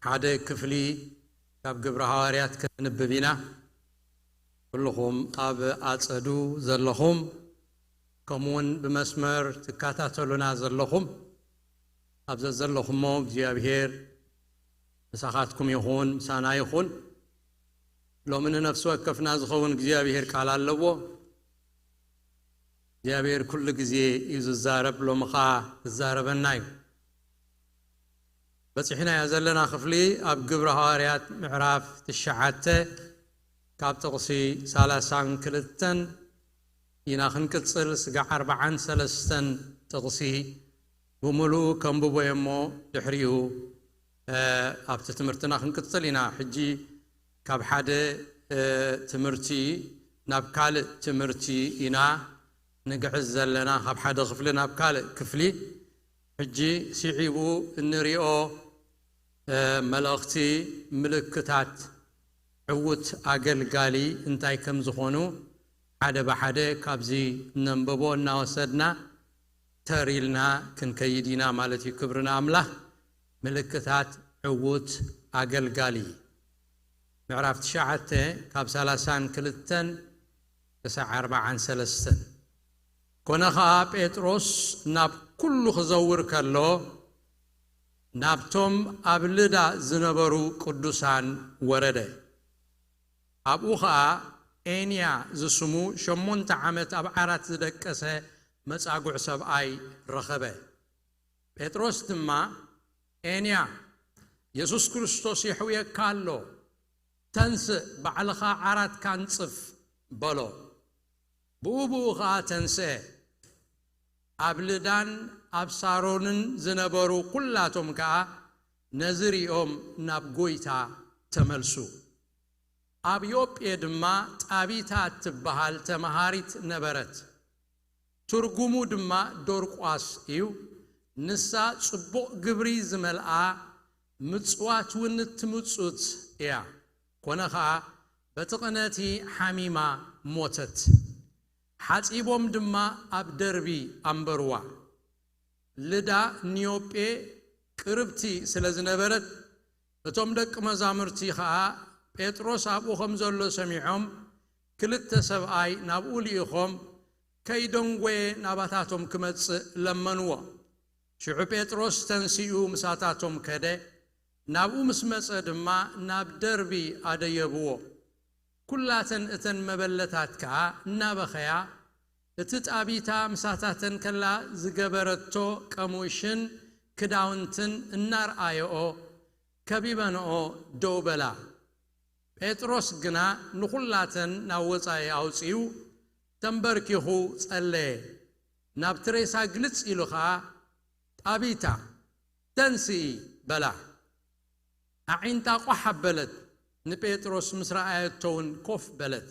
ሓደ ክፍሊ ካብ ግብረ ሃዋርያት ከነንብብ ኢና። ኩልኹም ኣብ ኣጸዱ ዘለኹም፣ ከምኡውን ብመስመር ትከታተሉና ዘለኹም፣ ኣብ ዘዘለኹሞ እግዚኣብሔር ምሳኻትኩም ይኹን፣ ምሳና ይኹን። ሎሚ ንነፍሲ ወከፍና ዝኸውን እግዚኣብሔር ቃል ኣለዎ። እግዚኣብሔር ኩሉ ግዜ እዩ ዝዛረብ፣ ሎሚ ኸኣ ክዛረበና እዩ። በጺሕናዮ ዘለና ክፍሊ ኣብ ግብረ ሃዋርያት ምዕራፍ ትሽዓተ ካብ ጥቕሲ ሰላሳን ክልተን ኢና ክንቅጽል። ስጋዕ ኣርባዓን ሰለስተን ጥቕሲ ብምሉኡ ከንብቦ እየ እሞ ድሕሪኡ፣ እ፣ ኣብቲ ትምህርትና ክንቅጽል ኢና። ሕጂ ካብ ሓደ፣ እ፣ ትምህርቲ ናብ ካልእ ትምህርቲ ኢና ንግዕዝ ዘለና፣ ካብ ሓደ ክፍሊ ናብ ካልእ ክፍሊ። ሕጂ ስዒቡ እንሪኦ፣ እ፣ መልእኽቲ ምልክታት ዕዉት ኣገልጋሊ እንታይ ከም ዝኾኑ ሓደ ብሓደ ካብዚ ነንብቦ እናወሰድና ተር ኢልና ክንከይድ ኢና ማለት እዩ። ክብሪ ንኣምላኽ። ምልክታት ዕዉት ኣገልጋሊ ምዕራፍ ትሽዓተ ካብ ሰላሳን ክልተን ክሳዕ ኣርባዓን ሰለስተን። ኮነ ኸኣ ጴጥሮስ ናብ ኩሉ ክዘውር ከሎ፣ ናብቶም ኣብ ልዳ ዝነበሩ ቅዱሳን ወረደ። ኣብኡ ኸኣ ኤንያ ዝስሙ ሸሞንተ ዓመት ኣብ ዓራት ዝደቀሰ መጻጉዕ ሰብኣይ ረኸበ። ጴጥሮስ ድማ፣ "ኤንያ፣ የሱስ ክርስቶስ የሕውየካ ኣሎ፣ ተንስእ፣ ባዕልኻ ዓራትካ ኣንጽፍ" በሎ። ብኡ ብኡ ኸኣ ተንስአ። ኣብ ልዳን ኣብ ሳሮንን ዝነበሩ ኵላቶም ከኣ ነዚ ሪኦም ናብ ጐይታ ተመልሱ። ኣብ ዮጴ ድማ ጣቢታ እትበሃል ተመሃሪት ነበረት፣ ትርጉሙ ድማ ዶርቋስ እዩ። ንሳ ጽቡቕ ግብሪ ዝመልኣ፣ ምጽዋት እውን እትምጹት እያ። ኰነ ኸኣ በቲ ቕነቲ ሓሚማ ሞተት። ሓጺቦም ድማ ኣብ ደርቢ ኣንበርዋ። ልዳ ንዮጴ ቅርብቲ ስለ ዝነበረት፣ እቶም ደቂ መዛሙርቲ ኸኣ ጴጥሮስ ኣብኡ ኸም ዘሎ ሰሚዖም፣ ክልተ ሰብኣይ ናብኡ ልኢኾም፣ ከይደንጐየ ናባታቶም ክመጽእ ለመንዎ። ሽዑ ጴጥሮስ ተንሲኡ ምሳታቶም ከደ፣ ናብኡ ምስ መጸ ድማ ናብ ደርቢ ኣደየብዎ። ኵላተን እተን መበለታት ከኣ እናበኸያ፣ እቲ ጣቢታ ምሳታተን ከላ ዝገበረቶ ቀሙሽን ክዳውንትን እናርኣየኦ፣ ከቢበንኦ ደው በላ። ጴጥሮስ ግና ንኹላተን ናብ ወጻኢ ኣውጺኡ ተንበርኪኹ ጸለየ። ናብቲ ሬሳ ግልጽ ኢሉ ኸኣ፣ "ጣቢታ፣ ተንስኢ" በላ። ኣዒንታ ቋሕ ኣበለት፣ ንጴጥሮስ ምስ ረኣየቶ እውን ኮፍ በለት።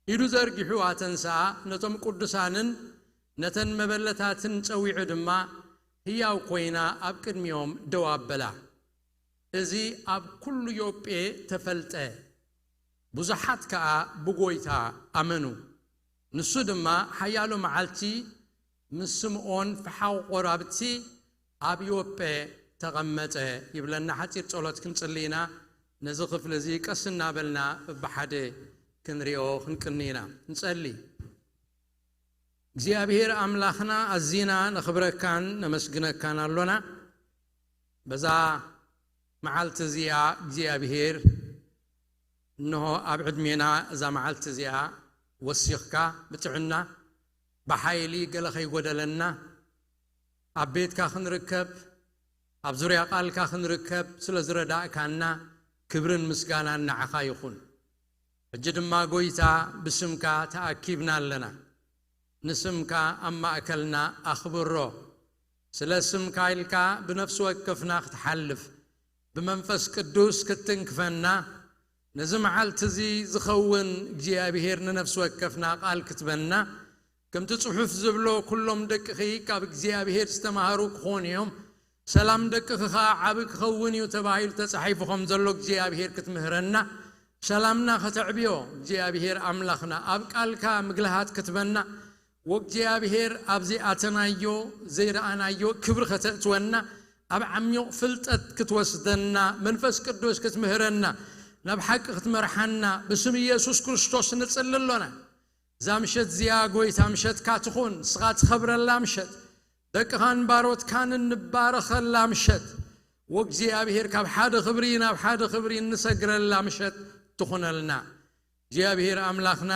ኢዱ ዘርጊሑ ኣተንስኣ፣ ነቶም ቅዱሳንን ነተን መበለታትን ጸዊዑ ድማ ህያው ኰይና ኣብ ቅድሚኦም ደው ኣበላ። እዚ ኣብ ኵሉ ዮጴ ተፈልጠ። ብዙሓት ከኣ ብጐይታ ኣመኑ። ንሱ ድማ ሓያሎ መዓልቲ ምስ ስምኦን ፈሓው ቈራብቲ ኣብ ዮጴ ተቐመጠ ይብለና። ሓጺር ጸሎት ክንጽሊ ኢና። ነዚ ክፍሊ እዚ ቀስ እናበልና ብሓደ ክንሪኦ ክንቅኒ ኢና። ንጸሊ። እግዚኣብሔር ኣምላኽና፣ ኣዚና ነኽብረካን ነመስግነካን ኣሎና። በዛ መዓልቲ እዚኣ እግዚኣብሔር፣ እንሆ ኣብ ዕድሜና እዛ መዓልቲ እዚኣ ወሲኽካ ብጥዕና ብሓይሊ ገለ ከይጎደለና፣ ኣብ ቤትካ ክንርከብ፣ ኣብ ዙርያ ቃልካ ክንርከብ ስለ ዝረዳእካና፣ ክብርን ምስጋናን ንዓኻ ይኹን። ሕጂ ድማ ጐይታ፣ ብስምካ ተኣኪብና ኣለና። ንስምካ ኣብ ማእከልና ኣኽብሮ። ስለ ስምካ ኢልካ ብነፍሲ ወከፍና ክትሓልፍ፣ ብመንፈስ ቅዱስ ክትትንክፈና፣ ነዚ መዓልቲ እዚ ዝኸውን እግዚኣብሔር ንነፍሲ ወከፍና ቃል ክትበና፣ ከምቲ ጽሑፍ ዝብሎ፣ "ኩሎም ደቅኺ ካብ እግዚኣብሔር ዝተማህሩ ክኾኑ እዮም፣ ሰላም ደቅኺ ኸኣ ዓቢ ክኸውን እዩ" ተባሂሉ ተጻሒፉ ከም ዘሎ እግዚኣብሔር ክትምህረና፣ ሰላምና ከተዕብዮ እግዚኣብሔር ኣምላኽና፣ ኣብ ቃልካ ምግልሃት ክትበና፣ ወእግዚኣብሔር ኣብዚ ኣተናዮ ዘይረኣናዮ ክብሪ ከተእትወና፣ ኣብ ዓሚቕ ፍልጠት ክትወስደና፣ መንፈስ ቅዱስ ክትምህረና፣ ናብ ሓቂ ክትመርሓና ብስም ኢየሱስ ክርስቶስ ንጽሊ ኣሎና። እዛ ምሸት እዚኣ ጎይታ ምሸትካ ትኹን፣ ንስኻ ትኸብረላ ምሸት፣ ደቅኻን ባሮትካን እንባረኸላ ምሸት፣ ወእግዚኣብሔር ካብ ሓደ ክብሪ ናብ ሓደ ክብሪ እንሰግረላ ምሸት ትኹነልና። እግዚኣብሔር ኣምላኽና፣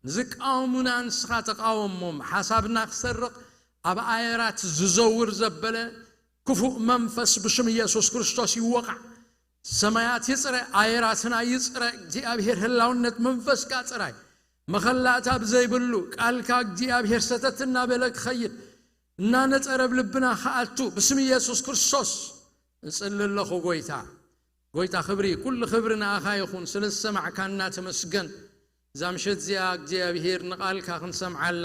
ንዝቃወሙና ንስኻ ተቃወሞም። ሓሳብና ክሰርቕ ኣብ ኣየራት ዝዘውር ዘበለ ክፉእ መንፈስ ብሽም ኢየሱስ ክርስቶስ ይወቓዕ። ሰማያት ይጽረ፣ ኣየራትና ይጽረ። እግዚኣብሔር ህላውነት መንፈስካ ጥራይ፣ መኸላእታ ብዘይብሉ ቃልካ እግዚኣብሔር ሰተት እናበለ ክኸይድ፣ እናነጸረ ኣብ ልብና ክኣቱ ብስም ኢየሱስ ክርስቶስ እጽሊ ኣለኹ። ጎይታ፣ ጎይታ ክብሪ፣ ኩሉ ክብሪ ንኣኻ ይኹን። ስለ ዝሰማዕካና ተመስገን። እዛ ምሸት እዚኣ እግዚኣብሔር ንቓልካ ክንሰምዓላ፣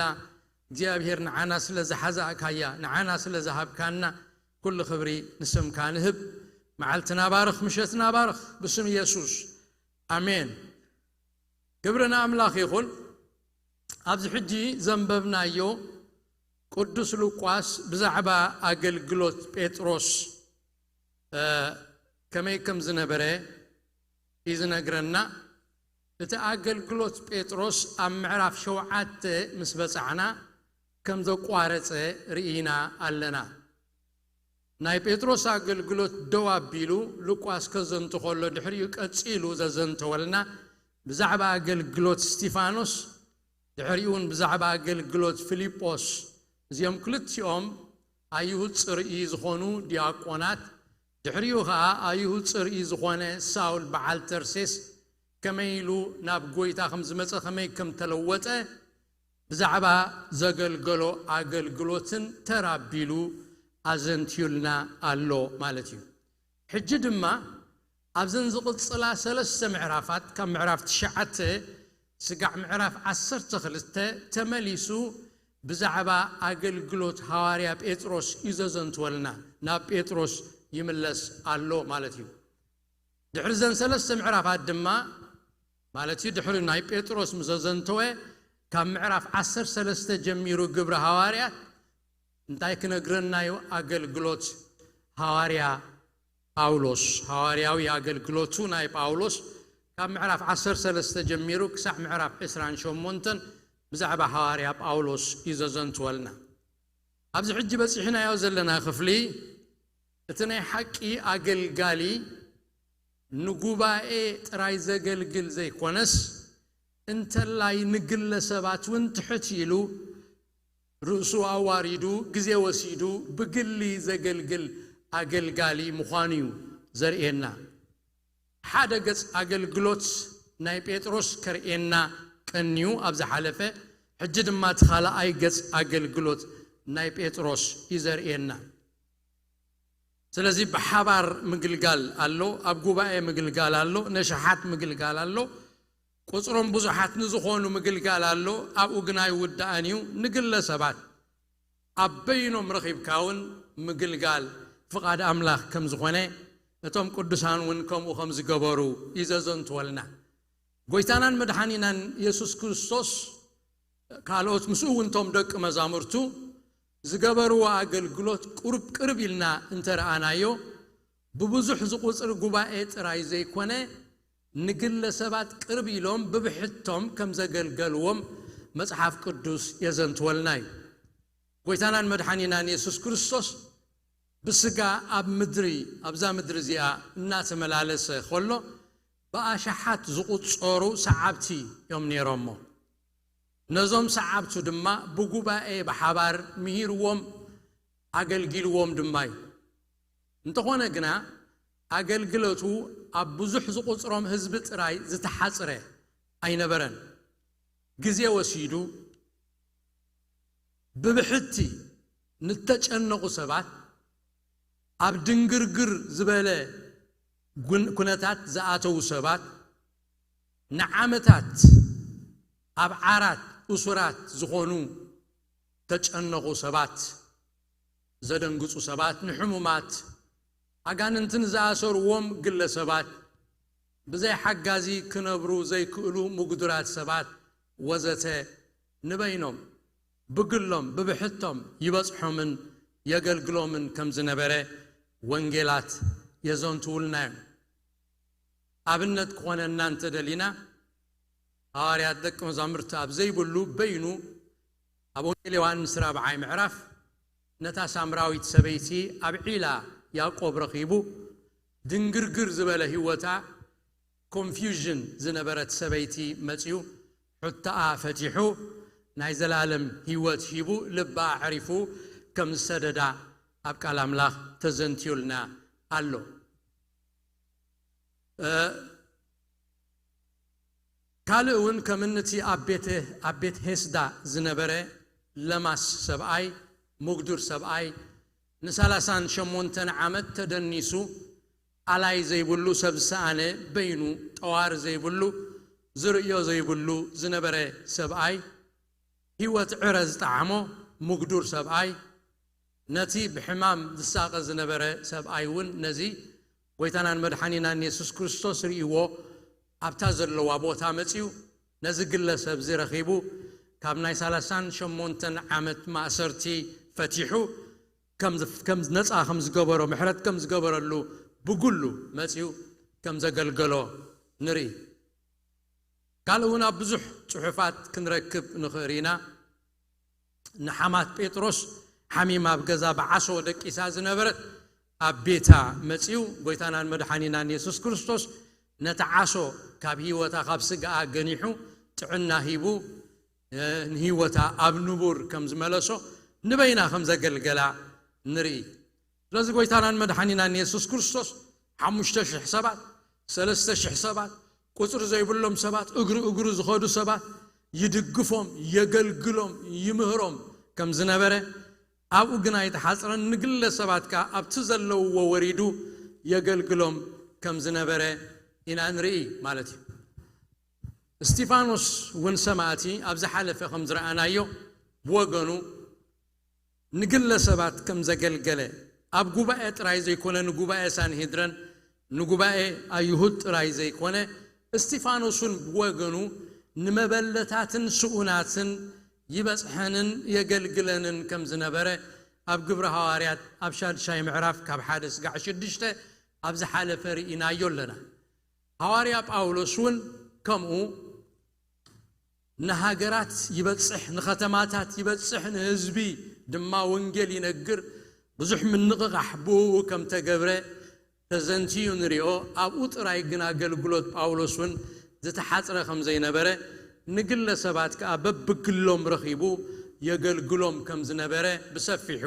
እግዚኣብሔር ንዓና ስለ ዝሓዛእካያ፣ ንዓና ስለ ዝሃብካና፣ ኩሉ ክብሪ ንስምካ ንህብ። መዓልትና ባርኽ፣ ምሸትና ባርኽ ብስም ኢየሱስ። ኣሜን። ክብሪ ንኣምላኽ ይኹን። ኣብዚ ሕጂ ዘንበብናዮ ቅዱስ ሉቃስ ብዛዕባ ኣገልግሎት ጴጥሮስ፣ እ፣ ከመይ ከም ዝነበረ እዩ ዝነግረና። እቲ ኣገልግሎት ጴጥሮስ ኣብ ምዕራፍ ሸውዓተ ምስ በጻዕና ከም ዘቋረጸ ርኢና ኣለና። ናይ ጴጥሮስ ኣገልግሎት ደው ኣቢሉ ሉቃስ ከዘንቱ ከሎ፣ ድሕሪኡ ቀጺሉ ዘዘንተወልና ብዛዕባ ኣገልግሎት እስቲፋኖስ፣ ድሕሪኡ እውን ብዛዕባ ኣገልግሎት ፊልጶስ፣ እዚኦም ክልቲኦም ኣይሁድ ጽርኢ ዝኾኑ ዲያቆናት፣ ድሕሪኡ ኸኣ ኣይሁድ ጽርኢ ዝኾነ ሳውል በዓል ተርሴስ፣ ከመይ ኢሉ ናብ ጎይታ ከም ዝመጸ፣ ከመይ ከም ተለወጠ፣ ብዛዕባ ዘገልገሎ ኣገልግሎትን ተራ ኣቢሉ ኣዘንትዩልና ኣሎ ማለት እዩ። ሕጂ ድማ ኣብዘን ዝቕጽላ ሰለስተ ምዕራፋት፣ ካብ ምዕራፍ ትሽዓተ ስጋዕ ምዕራፍ ዓሰርተ ክልተ፣ ተመሊሱ ብዛዕባ ኣገልግሎት ሃዋርያ ጴጥሮስ እዩ ዘዘንትወልና። ናብ ጴጥሮስ ይምለስ ኣሎ ማለት እዩ። ድሕሪ ዘን ሰለስተ ምዕራፋት ድማ፣ ማለት እዩ፣ ድሕሪ ናይ ጴጥሮስ ምስ ዘዘንተወ፣ ካብ ምዕራፍ ዓሰርተ ሰለስተ ጀሚሩ ግብሪ ሃዋርያት እንታይ ክነግረና እዩ? ኣገልግሎት ሃዋርያ ጳውሎስ፣ ሃዋርያዊ ኣገልግሎቱ ናይ ጳውሎስ፣ ካብ ምዕራፍ ዓሰርተ ሰለስተ ጀሚሩ ክሳዕ ምዕራፍ ዕስራን ሸሞንተን ብዛዕባ ሃዋርያ ጳውሎስ እዩ ዘዘንትወልና። ኣብዚ ሕጂ በጺሕናዮ ዘለና ክፍሊ፣ እቲ ናይ ሓቂ ኣገልጋሊ ንጉባኤ ጥራይ ዘገልግል ዘይኮነስ፣ እንተላይ ንግለ ሰባት እውን ትሕት ኢሉ፣ ርእሱ ኣዋሪዱ፣ ግዜ ወሲዱ ብግሊ ዘገልግል ኣገልጋሊ ምዃኑ እዩ ዘርእየና። ሓደ ገጽ ኣገልግሎት ናይ ጴጥሮስ ከርእየና ቀንዩ ኣብ ዝሓለፈ፣ ሕጂ ድማ እቲ ካልኣይ ገጽ ኣገልግሎት ናይ ጴጥሮስ እዩ ዘርእየና። ስለዚ ብሓባር ምግልጋል ኣሎ፣ ኣብ ጉባኤ ምግልጋል ኣሎ፣ ነሽሓት ምግልጋል ኣሎ፣ ቁጽሮም ብዙሓት ንዝኾኑ ምግልጋል ኣሎ። ኣብኡ ግን ኣይውዳእን እዩ። ንግለ ሰባት ኣብ በይኖም ረኺብካ እውን ምግልጋል ፍቓድ ኣምላኽ ከም ዝኾነ፣ እቶም ቅዱሳን እውን ከምኡ ከም ዝገበሩ እዩ ዘዘንትወልና። ጎይታናን መድሓኒናን የሱስ ክርስቶስ፣ ካልኦት ምስኡ እውን እቶም ደቂ መዛሙርቱ ዝገበርዎ ኣገልግሎት ቁርብ ቅርብ ኢልና እንተረኣናዮ፣ ብብዙሕ ዝቑጽር ጉባኤ ጥራይ ዘይኮነ፣ ንግለ ሰባት ቅርብ ኢሎም ብብሕቶም ከም ዘገልገልዎም መጽሓፍ ቅዱስ የዘንትወልና እዩ። ጎይታናን መድሓኒናን የሱስ ክርስቶስ ብስጋ ኣብ ምድሪ፣ ኣብዛ ምድሪ እዚኣ እናተመላለሰ ከሎ፣ ብኣሽሓት ዝቑጸሩ ሰዓብቲ እዮም ነይሮሞ። ነዞም ሰዓብቱ ድማ ብጉባኤ ብሓባር ምሂርዎም፣ ኣገልጊልዎም ድማ እዩ። እንተኾነ ግና፣ ኣገልግሎቱ ኣብ ብዙሕ ዝቑጽሮም ህዝቢ ጥራይ ዝተሓጽረ ኣይነበረን። ግዜ ወሲዱ፣ ብብሕቲ ንተጨነቑ ሰባት፣ ኣብ ድንግርግር ዝበለ ጉን-፣ ኩነታት ዝኣተዉ ሰባት፣ ንዓመታት ኣብ ዓራት እሱራት ዝኾኑ ተጨነቑ ሰባት፣ ዘደንግጹ ሰባት፣ ንሕሙማት፣ ኣጋንንትን ዝኣሰርዎም ግለ ሰባት፣ ብዘይ ሓጋዚ ክነብሩ ዘይክእሉ ምጉዱራት ሰባት፣ ወዘተ፣ ንበይኖም፣ ብግሎም፣ ብብሕቶም ይበጽሖምን የገልግሎምን ከም ዝነበረ ወንጌላት የዘንትውልና እዮም። ኣብነት ክኾነና እንተደሊና፣ ሃዋርያት ደቂ መዛሙርቲ ኣብ ዘይብሉ በይኑ ኣብ ወንጌል ዮሃንስ ራብዓይ ምዕራፍ ነታ ሳምራዊት ሰበይቲ ኣብ ዒላ ያዕቆብ ረኺቡ ድንግርግር ዝበለ ህይወታ፣ ኮንፊውዥን ዝነበረት ሰበይቲ መጺኡ ሕቶኣ ፈቲሑ ናይ ዘላለም ህይወት ሂቡ ልባ ኣዕሪፉ ከም ዝሰደዳ ኣብ ቃል ኣምላኽ ተዘንትዩልና ኣሎ። ካልእ እውን ከም እንቲ ኣብ ቤት ሄስዳ ዝነበረ ለማስ ሰብኣይ፣ ምጉዱር ሰብኣይ፣ ንሰላሳን ሸሞንተን ዓመት ተደኒሱ ኣላይ ዘይብሉ ሰብ ዝሰኣነ በይኑ ጠዋሪ ዘይብሉ ዝርእዮ ዘይብሉ ዝነበረ ሰብኣይ፣ ህይወት ዕረ ዝጠዓሞ ምጉዱር ሰብኣይ፣ ነቲ ብሕማም ዝሳቐ ዝነበረ ሰብኣይ እውን ነዚ ጎይታናን መድሓኒናን የሱስ ክርስቶስ ርእይዎ ኣብታ ዘለዋ ቦታ መጺኡ ነዚ ግለሰብ እዚ ረኺቡ ካብ ናይ ሰላሳን ሸሞንተን ዓመት ማእሰርቲ ፈቲሑ ከም ነፃ ከም ዝገበሮ ምሕረት ከም ዝገበረሉ ብጉሉ መጺኡ ከም ዘገልገሎ ንርኢ። ካልእ እውን ኣብ ብዙሕ ጽሑፋት ክንረክብ ንኽእል ኢና። ንሓማት ጴጥሮስ ሓሚም ኣብ ገዛ ብዓሶ ደቂሳ ዝነበረት ኣብ ቤታ መጺኡ ጎይታናን መድሓኒናን የሱስ ክርስቶስ ነቲ ዓሶ ካብ ህይወታ ካብ ስጋኣ ገኒሑ ጥዕና ሂቡ ንህይወታ ኣብ ንቡር ከም ዝመለሶ ንበይና ከም ዘገልገላ ንርኢ። ስለዚ ጎይታናን መድሓኒናን የሱስ ክርስቶስ ሓሙሽተ ሽሕ ሰባት፣ ሰለስተ ሽሕ ሰባት፣ ቁፅሪ ዘይብሎም ሰባት፣ እግሪ እግሩ ዝኸዱ ሰባት ይድግፎም፣ የገልግሎም፣ ይምህሮም ከም ዝነበረ ኣብኡ ግን ኣይተሓፅረን። ንግለ ሰባት ከኣ ኣብቲ ዘለውዎ ወሪዱ የገልግሎም ከም ዝነበረ ኢና ንርኢ ማለት እዩ። እስጢፋኖስ እውን ሰማእቲ ኣብ ዝሓለፈ ከም ዝረኣናዮ ብወገኑ ንግለ ሰባት ከም ዘገልገለ ኣብ ጉባኤ ጥራይ ዘይኮነ ንጉባኤ ሳንሄድረን ንጉባኤ ኣይሁድ ጥራይ ዘይኮነ እስጢፋኖስን ብወገኑ ንመበለታትን ስኡናትን ይበጽሐንን የገልግለንን ከም ዝነበረ ኣብ ግብረ ሃዋርያት ኣብ ሻድሻይ ምዕራፍ ካብ ሓደ ስጋዕ ሽዱሽተ ኣብ ዝሓለፈ ርኢናዮ ኣለና። ሃዋርያ ጳውሎስ እውን ከምኡ ንሃገራት ይበጽሕ፣ ንኸተማታት ይበጽሕ፣ ንህዝቢ ድማ ወንጌል ይነግር። ብዙሕ ምንቕቓሕ ብኡ ከም ተገብረ ተዘንትዩ ንሪኦ። ኣብኡ ጥራይ ግን ኣገልግሎት ጳውሎስ እውን ዝተሓጽረ ከም ዘይነበረ፣ ንግለ ሰባት ከኣ በብግሎም ረኺቡ የገልግሎም ከም ዝነበረ ብሰፊሑ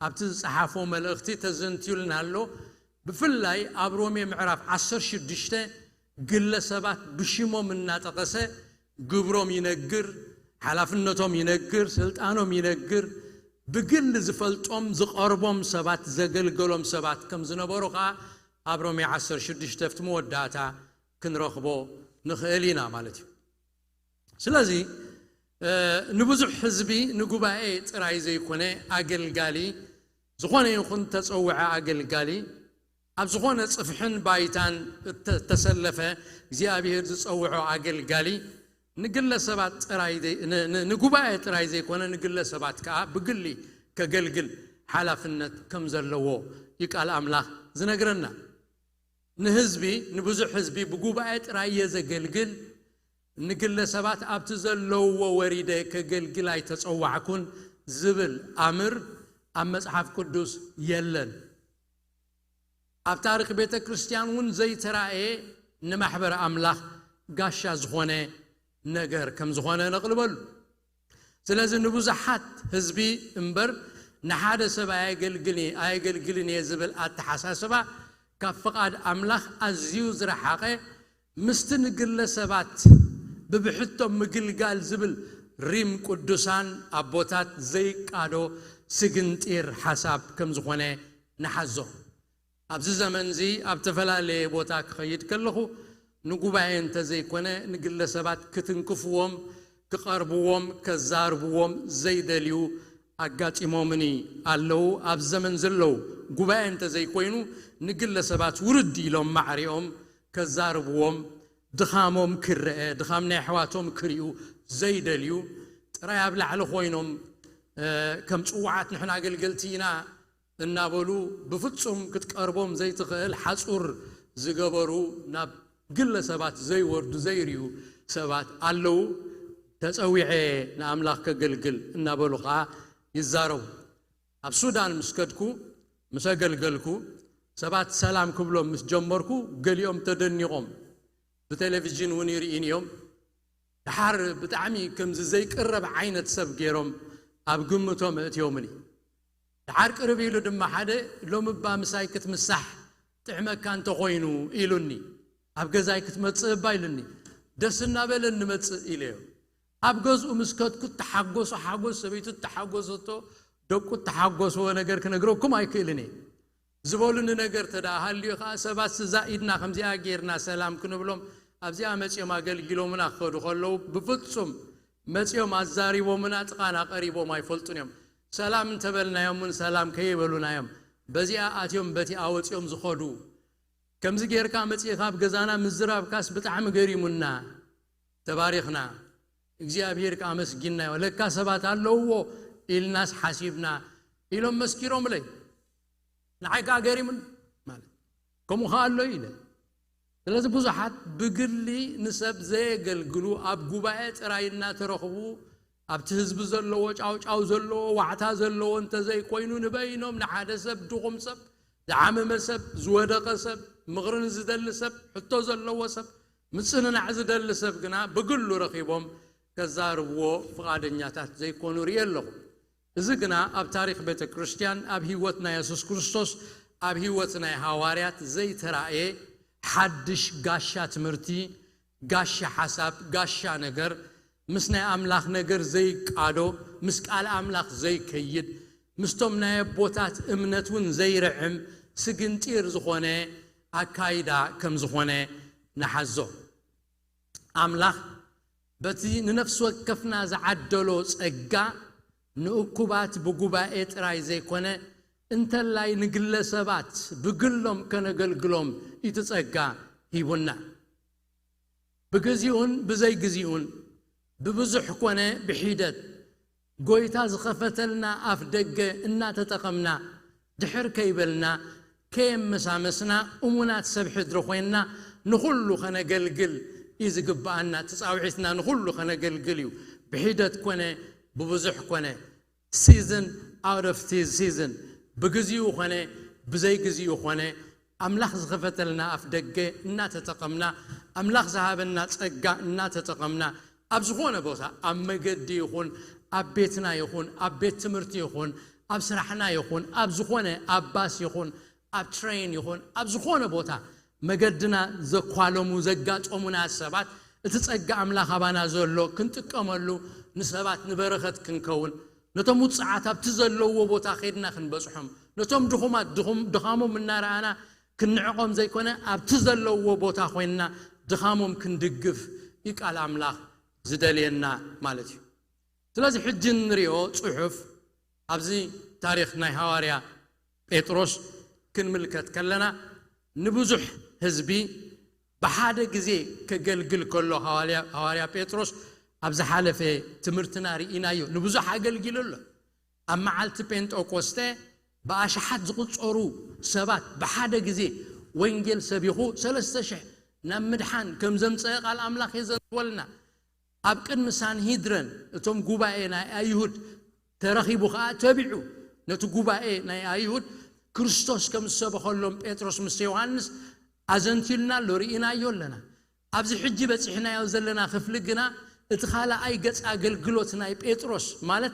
ኣብቲ ዝጸሓፎ መልእኽቲ ተዘንትዩልና ኣሎ። ብፍላይ ኣብ ሮሜ ምዕራፍ ዓሰርተ ሽዱሽተ ግለ ሰባት ብሽሞም እናጠቐሰ ግብሮም ይነግር፣ ሓላፍነቶም ይነግር፣ ስልጣኖም ይነግር፣ ብግል ዝፈልጦም ዝቐርቦም ሰባት ዘገልገሎም ሰባት ከም ዝነበሩ ኸዓ ኣብ ሮሜ ዓሰርተ ሽዱሽተ ኣብቲ መወዳእታ ክንረኽቦ ንኽእል ኢና ማለት እዩ። ስለዚ ንብዙሕ ህዝቢ ንጉባኤ ጥራይ ዘይኮነ ኣገልጋሊ፣ ዝኾነ ይኹን ተጸውዐ ኣገልጋሊ፣ ኣብ ዝኾነ ጽፍሕን ባይታን እተሰለፈ እግዚኣብሔር ዝጸውዖ ኣገልጋሊ ንግለሰባት ጥራይ ንጉባኤ ጥራይ ዘይኮነ ንግለሰባት ከኣ ብግሊ ከገልግል ሓላፍነት ከም ዘለዎ እዩ ቃል ኣምላኽ ዝነግረና። ንህዝቢ ንብዙሕ ህዝቢ ብጉባኤ ጥራይ እየ ዘገልግል፣ ንግለሰባት ኣብቲ ዘለውዎ ወሪደ ከገልግል ኣይተጸዋዕኩን ዝብል ኣምር ኣብ መጽሓፍ ቅዱስ የለን። ኣብ ታሪኽ ቤተ ክርስቲያን እውን ዘይተራእየ ንማሕበር ኣምላኽ ጋሻ ዝኾነ ነገር ከም ዝኾነ ነቕልበሉ። ስለዚ ንብዙሓት ህዝቢ እምበር ንሓደ ሰብ ኣየገልግልን እየ ዝብል ኣተሓሳስባ ካብ ፍቓድ ኣምላኽ ኣዝዩ ዝረሓቐ፣ ምስቲ ንግለ ሰባት ብብሕቶም ምግልጋል ዝብል ሪም ቅዱሳን ኣቦታት ዘይቃዶ ስግንጢር ሓሳብ ከም ዝኾነ ንሓዞ። ኣብዚ ዘመን እዚ ኣብ ተፈላለየ ቦታ ክኸይድ ከለኹ ንጉባኤ እንተዘይኮነ ንግለሰባት ክትንክፍዎም፣ ክቐርብዎም፣ ከዛርብዎም ዘይደልዩ ኣጋጢሞምኒ ኣለዉ። ኣብ ዘመን ዘለዉ ጉባኤ እንተዘይኮይኑ ንግለሰባት ውርድ ኢሎም ማዕሪኦም ከዛርብዎም፣ ድኻሞም ክረአ፣ ድኻም ናይ ኣሕዋቶም ክርእዩ ዘይደልዩ ጥራይ ኣብ ላዕሊ ኮይኖም ከም ጽዋዓት ንሕና ኣገልገልቲ ኢና እናበሉ ብፍጹም ክትቀርቦም ዘይትኽእል ሓጹር ዝገበሩ፣ ናብ ግለ ሰባት ዘይወርዱ ዘይርእዩ ሰባት ኣለዉ። ተጸዊዐ ንኣምላኽ ከገልግል እናበሉ ኸኣ ይዛረቡ። ኣብ ሱዳን ምስ ከድኩ፣ ምስ ኣገልገልኩ፣ ሰባት ሰላም ክብሎም ምስ ጀመርኩ፣ ገሊኦም ተደኒቖም። ብቴሌቪዥን እውን ይርእን እዮም። ደሓር ብጣዕሚ ከምዚ ዘይቅረብ ዓይነት ሰብ ገይሮም ኣብ ግምቶም እእትዮምኒ። ደሓር ቅርብ ኢሉ ድማ ሓደ፣ "ሎሚ እባ ምሳይ ክትምሳሕ ጥዕመካ እንተኾይኑ" ኢሉኒ። "ኣብ ገዛይ ክትመጽእ እባ" ኢሉኒ። ደስ እናበለን ንመጽእ ኢለዮ። ኣብ ገዝኡ ምስ ከድኩ እተሓጎሶ ሓጎስ፣ ሰበይቱ እተሓጎሰቶ፣ ደቁ እተሓጎስዎ ነገር ክነግረኩም ኣይክእልን እየ። ዝበሉኒ ነገር ተደኣ ሃልዩ ኸኣ፣ ሰባት እዛ ኢድና ከምዚኣ ጌርና ሰላም ክንብሎም፣ ኣብዚኣ መጺኦም ኣገልጊሎምና ክኸዱ ከለዉ፣ ብፍጹም መጺኦም ኣዛሪቦምና ጥቓና ቀሪቦም ኣይፈልጡን እዮም። ሰላም እንተበልናዮም እውን ሰላም ከይበሉና እዮም በዚኣ ኣትዮም በቲኣ ወጺኦም ዝኸዱ። ከምዚ ጌርካ መጺእኻ ኣብ ገዛና ምዝራብካስ ብጣዕሚ ገሪሙና። ተባሪኽና፣ እግዚኣብሔር ከኣ ኣመስጊናዮ። ለካ ሰባት ኣለውዎ ኢልናስ ሓሲብና ኢሎም መስኪሮምለይ። ንዓይ ከኣ ገሪሙኒ ማለት ከምኡ ከኣ ኣሎ ኢለ። ስለዚ ብዙሓት ብግሊ ንሰብ ዘየገልግሉ፣ ኣብ ጉባኤ ጥራይ እናተረኽቡ፣ ኣብቲ ህዝቢ ዘለዎ ጫውጫው ዘለዎ ዋዕታ ዘለዎ እንተዘይኮይኑ፣ ንበይኖም ንሓደ ሰብ፣ ድኹም ሰብ፣ ዝዓመመ ሰብ፣ ዝወደቐ ሰብ፣ ምኽሪ ንዝደሊ ሰብ፣ ሕቶ ዘለዎ ሰብ፣ ምጽንናዕ ዝደሊ ሰብ ግና ብግሉ ረኺቦም ከዛርብዎ ፍቓደኛታት ዘይኮኑ ርእየ ኣለኹ። እዚ ግና ኣብ ታሪኽ ቤተ ክርስቲያን፣ ኣብ ህይወት ናይ የሱስ ክርስቶስ፣ ኣብ ህይወት ናይ ሃዋርያት ዘይተራእየ ሓድሽ ጋሻ ትምህርቲ፣ ጋሻ ሓሳብ፣ ጋሻ ነገር፣ ምስ ናይ ኣምላኽ ነገር ዘይቃዶ፣ ምስ ቃል ኣምላኽ ዘይከይድ፣ ምስቶም ናይ ኣቦታት እምነት እውን ዘይርዕም ስግንጢር ዝኾነ ኣካይዳ ከም ዝኾነ ንሓዞ። ኣምላኽ በቲ ንነፍሲ ወከፍና ዝዓደሎ ጸጋ ንእኩባት ብጉባኤ ጥራይ ዘይኮነ፣ እንተላይ ንግለሰባት ብግሎም ከነገልግሎም እቲ ጸጋ ሂቡና። ብግዚኡን ብዘይግዚኡን፣ ብብዙሕ ኮነ ብሒደት፣ ጎይታ ዝኸፈተልና ኣፍ ደገ እናተጠቐምና፣ ድሕር ከይበልና፣ ከየመሳመስና፣ እሙናት ሰብ ሕድሪ ኮይንና ንኹሉ ከነገልግል እዩ ዝግብኣና። እቲ ጻውዒትና ንኹሉ ከነገልግል እዩ። ብሒደት ኮነ ብብዙሕ ኮነ፣ season out of season፣ ብግዚኡ ኾነ ብዘይግዚኡ ኾነ፣ ኣምላኽ ዝኸፈተልና ኣፍ ደገ እናተጠቐምና፣ ኣምላኽ ዝሃበና ጸጋ እናተጠቐምና፣ ኣብ ዝኾነ ቦታ፣ ኣብ መገዲ ይኹን፣ ኣብ ቤትና ይኹን፣ ኣብ ቤት ትምህርቲ ይኹን፣ ኣብ ስራሕና ይኹን፣ ኣብ ዝኾነ፣ ኣብ ባስ ይኹን፣ ኣብ ትሬን ይኹን፣ ኣብ ዝኾነ ቦታ መገድና ዘኳለሙ፣ ዘጋጠሙና ሰባት፣ እቲ ጸጋ ኣምላኽ ኣባና ዘሎ ክንጥቀመሉ፣ ንሰባት ንበረኸት ክንከውን፣ ነቶም ውጽዓት ኣብቲ ዘለውዎ ቦታ ኸይድና ክንበጽሖም፣ ነቶም ድኹማት ድኹም-፣ ድኻሞም እናረኣና ክንዕቖም ዘይኮነ፣ ኣብቲ ዘለውዎ ቦታ ኮይንና ድኻሞም ክንድግፍ እዩ ቃል ኣምላኽ ዝደልየና ማለት እዩ። ስለዚ ሕጂ እንሪኦ ጽሑፍ፣ ኣብዚ ታሪኽ ናይ ሃዋርያ ጴጥሮስ ክንምልከት ከለና፣ ንብዙሕ ህዝቢ ብሓደ ግዜ ከገልግል ከሎ ሃዋርያ፣ ሃዋርያ ጴጥሮስ ኣብ ዝሓለፈ ትምህርትና ርኢናዮ። ንብዙሕ ኣገልጊሉ ኣሎ። ኣብ መዓልቲ ጴንጠቆስጠ ብኣሽሓት ዝቑጸሩ ሰባት ብሓደ ግዜ ወንጌል ሰቢኹ፣ ሰለስተ ሽሕ ናብ ምድሓን ከም ዘምጸአ ቃል ኣምላኽ የዘንትወልና። ኣብ ቅድሚ ሳንሂድረን፣ እቶም ጉባኤ ናይ ኣይሁድ፣ ተረኺቡ ኸኣ ተቢዑ። ነቲ ጉባኤ ናይ ኣይሁድ ክርስቶስ ከም ዝሰበኸሎም ጴጥሮስ ምስ ዮሃንስ ኣዘንቲልና ኣሎ፣ ርኢናዮ ኣለና። ኣብዚ ሕጂ በጺሕናዮ ዘለና ክፍሊ ግና እቲ ካልኣይ ገጽ ኣገልግሎት ናይ ጴጥሮስ፣ ማለት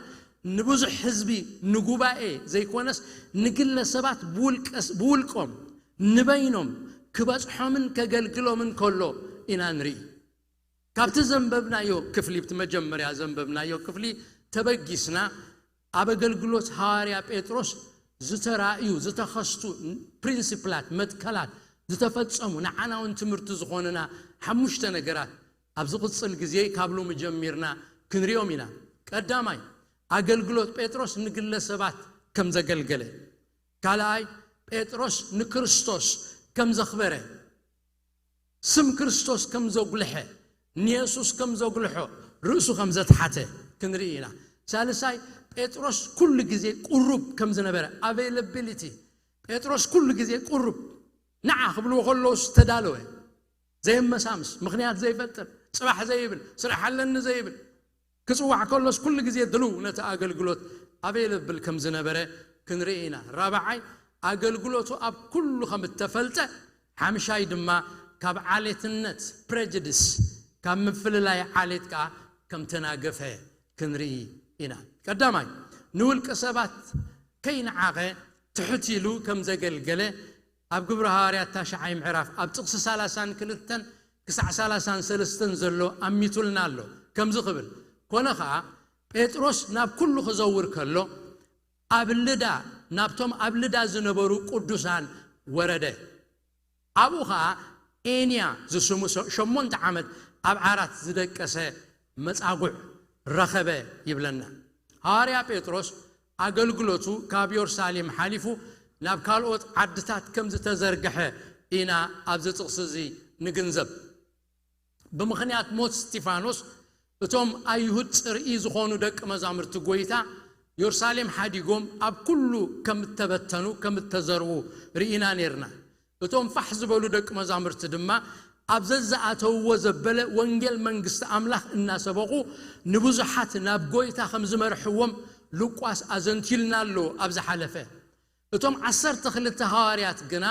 ንብዙሕ ህዝቢ፣ ንጉባኤ ዘይኮነስ ንግለ ሰባት ብውልቀስ-፣ ብውልቆም ንበይኖም ክበጽሖምን ከገልግሎምን ከሎ ኢና ንርኢ። ካብቲ ዘንበብናዮ ክፍሊ፣ እቲ መጀመርያ ዘንበብናዮ ክፍሊ ተበጊስና፣ ኣብ ኣገልግሎት ሃዋርያ ጴጥሮስ ዝተራእዩ፣ ዝተኸስቱ ፕሪንሲፕላት፣ መትከላት፣ ዝተፈጸሙ፣ ንዓና እውን ትምህርቲ ዝኾኑና ሓሙሽተ ነገራት ኣብ ዝቕጽል ግዜ ካብ ሎሚ ጀሚርና ክንሪኦም ኢና። ቀዳማይ፣ ኣገልግሎት ጴጥሮስ ንግለሰባት ከም ዘገልገለ። ካልኣይ፣ ጴጥሮስ ንክርስቶስ ከም ዘኽበረ፣ ስም ክርስቶስ ከም ዘጉልሐ፣ ንየሱስ ከም ዘጉልሖ፣ ርእሱ ከም ዘትሓተ ክንርኢ ኢና። ሳልሳይ፣ ጴጥሮስ ኩሉ ግዜ ቁሩብ ከም ዝነበረ፣ ኣቬይላቢሊቲ፣ ጴጥሮስ ኩሉ ግዜ ቁሩብ፣ ንዓ ክብልዎ ከለዉ ዝተዳለወ፣ ዘየመሳምስ፣ ምኽንያት ዘይፈጥር፣ ጽባሕ ዘይብል፣ ስራሕ ኣለኒ ዘይብል፣ ክጽዋዕ ከሎስ ኩሉ ግዜ ድልው ነቲ ኣገልግሎት ኣቬይለብል ከም ዝነበረ ክንርኢ ኢና። ራብዓይ፣ ኣገልግሎቱ ኣብ ኩሉ ከም እተፈልጠ፣ ሓምሻይ ድማ ካብ ዓሌትነት፣ ፕሬጅድስ፣ ካብ ምፍልላይ ዓሌት ከኣ ከም ተናገፈ ክንርኢ ኢና። ቀዳማይ፣ ንውልቀ ሰባት ከይነዓቐ ትሕት ኢሉ ከም ዘገልገለ ኣብ ግብሪ ሃዋርያት ታሽዓይ ምዕራፍ ኣብ ጥቕሲ ሰላሳን ክልተን ክሳዕ ሰላሳን ሰለስተን ዘሎ ኣሚቱልና ኣሎ። ከምዚ ክብል፣ ኮነ ኸኣ ጴጥሮስ ናብ ኩሉ ክዘውር ከሎ፣ ኣብ ልዳ፣ ናብቶም ኣብ ልዳ ዝነበሩ ቅዱሳን ወረደ። ኣብኡ ኸኣ ኤንያ ዝስሙ ሸ-፣ ሸሞንተ ዓመት ኣብ ዓራት ዝደቀሰ መጻጉዕ ረኸበ ይብለና። ሃዋርያ ጴጥሮስ ኣገልግሎቱ ካብ የሩሳሌም ሓሊፉ ናብ ካልኦት ዓድታት ከም ዝተዘርግሐ ኢና ኣብዚ ጥቕሲ እዚ ንግንዘብ። ብምኽንያት ሞት እስጢፋኖስ፣ እቶም ኣይሁድ ጽርኢ ዝኾኑ ደቂ መዛሙርቲ ጐይታ፣ የሩሳሌም ሓዲጎም ኣብ ኩሉ ከም እተበተኑ፣ ከም እተዘርኡ ርኢና ኔርና። እቶም ፋሕ ዝበሉ ደቂ መዛሙርቲ ድማ፣ ኣብ ዘዝኣተውዎ ዘበለ ወንጌል መንግስቲ ኣምላኽ እናሰበኹ፣ ንብዙሓት ናብ ጐይታ ከም ዝመርሕዎም ሉቃስ ኣዘንቲልና ኣሎ ኣብ ዝሓለፈ። እቶም ዓሰርተ ክልተ ሃዋርያት ግና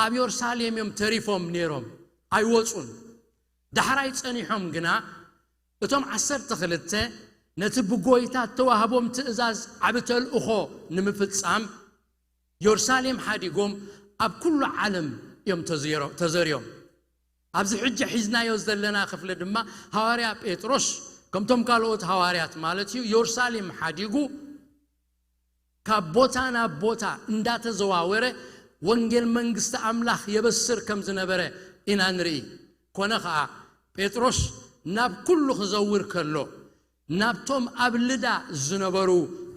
ኣብ የሩሳሌም እዮም ተሪፎም ኔሮም፣ ኣይወጹን። ዳሕራይ ጸኒሖም ግና፣ እቶም ዓሰርተ ክልተ ነቲ ብጐይታ እተዋህቦም ትእዛዝ ዓቢ ተልእኾ ንምፍጻም፣ የሩሳሌም ሓዲጎም ኣብ ኩሉ ዓለም እዮም ተዘይሮ-፣ ተዘርዮም። ኣብዚ ሕጂ ሒዝናዮ ዘለና ክፍሊ ድማ፣ ሃዋርያ ጴጥሮስ፣ ከምቶም ካልኦት ሃዋርያት ማለት እዩ፣ የሩሳሌም ሓዲጉ ካብ ቦታ ናብ ቦታ እንዳተዘዋወረ ወንጌል መንግስቲ ኣምላኽ የበስር ከም ዝነበረ ኢና ንርኢ። ኮነ ኸኣ፣ ጴጥሮስ ናብ ኩሉ ክዘውር ከሎ፣ ናብቶም ኣብ ልዳ ዝነበሩ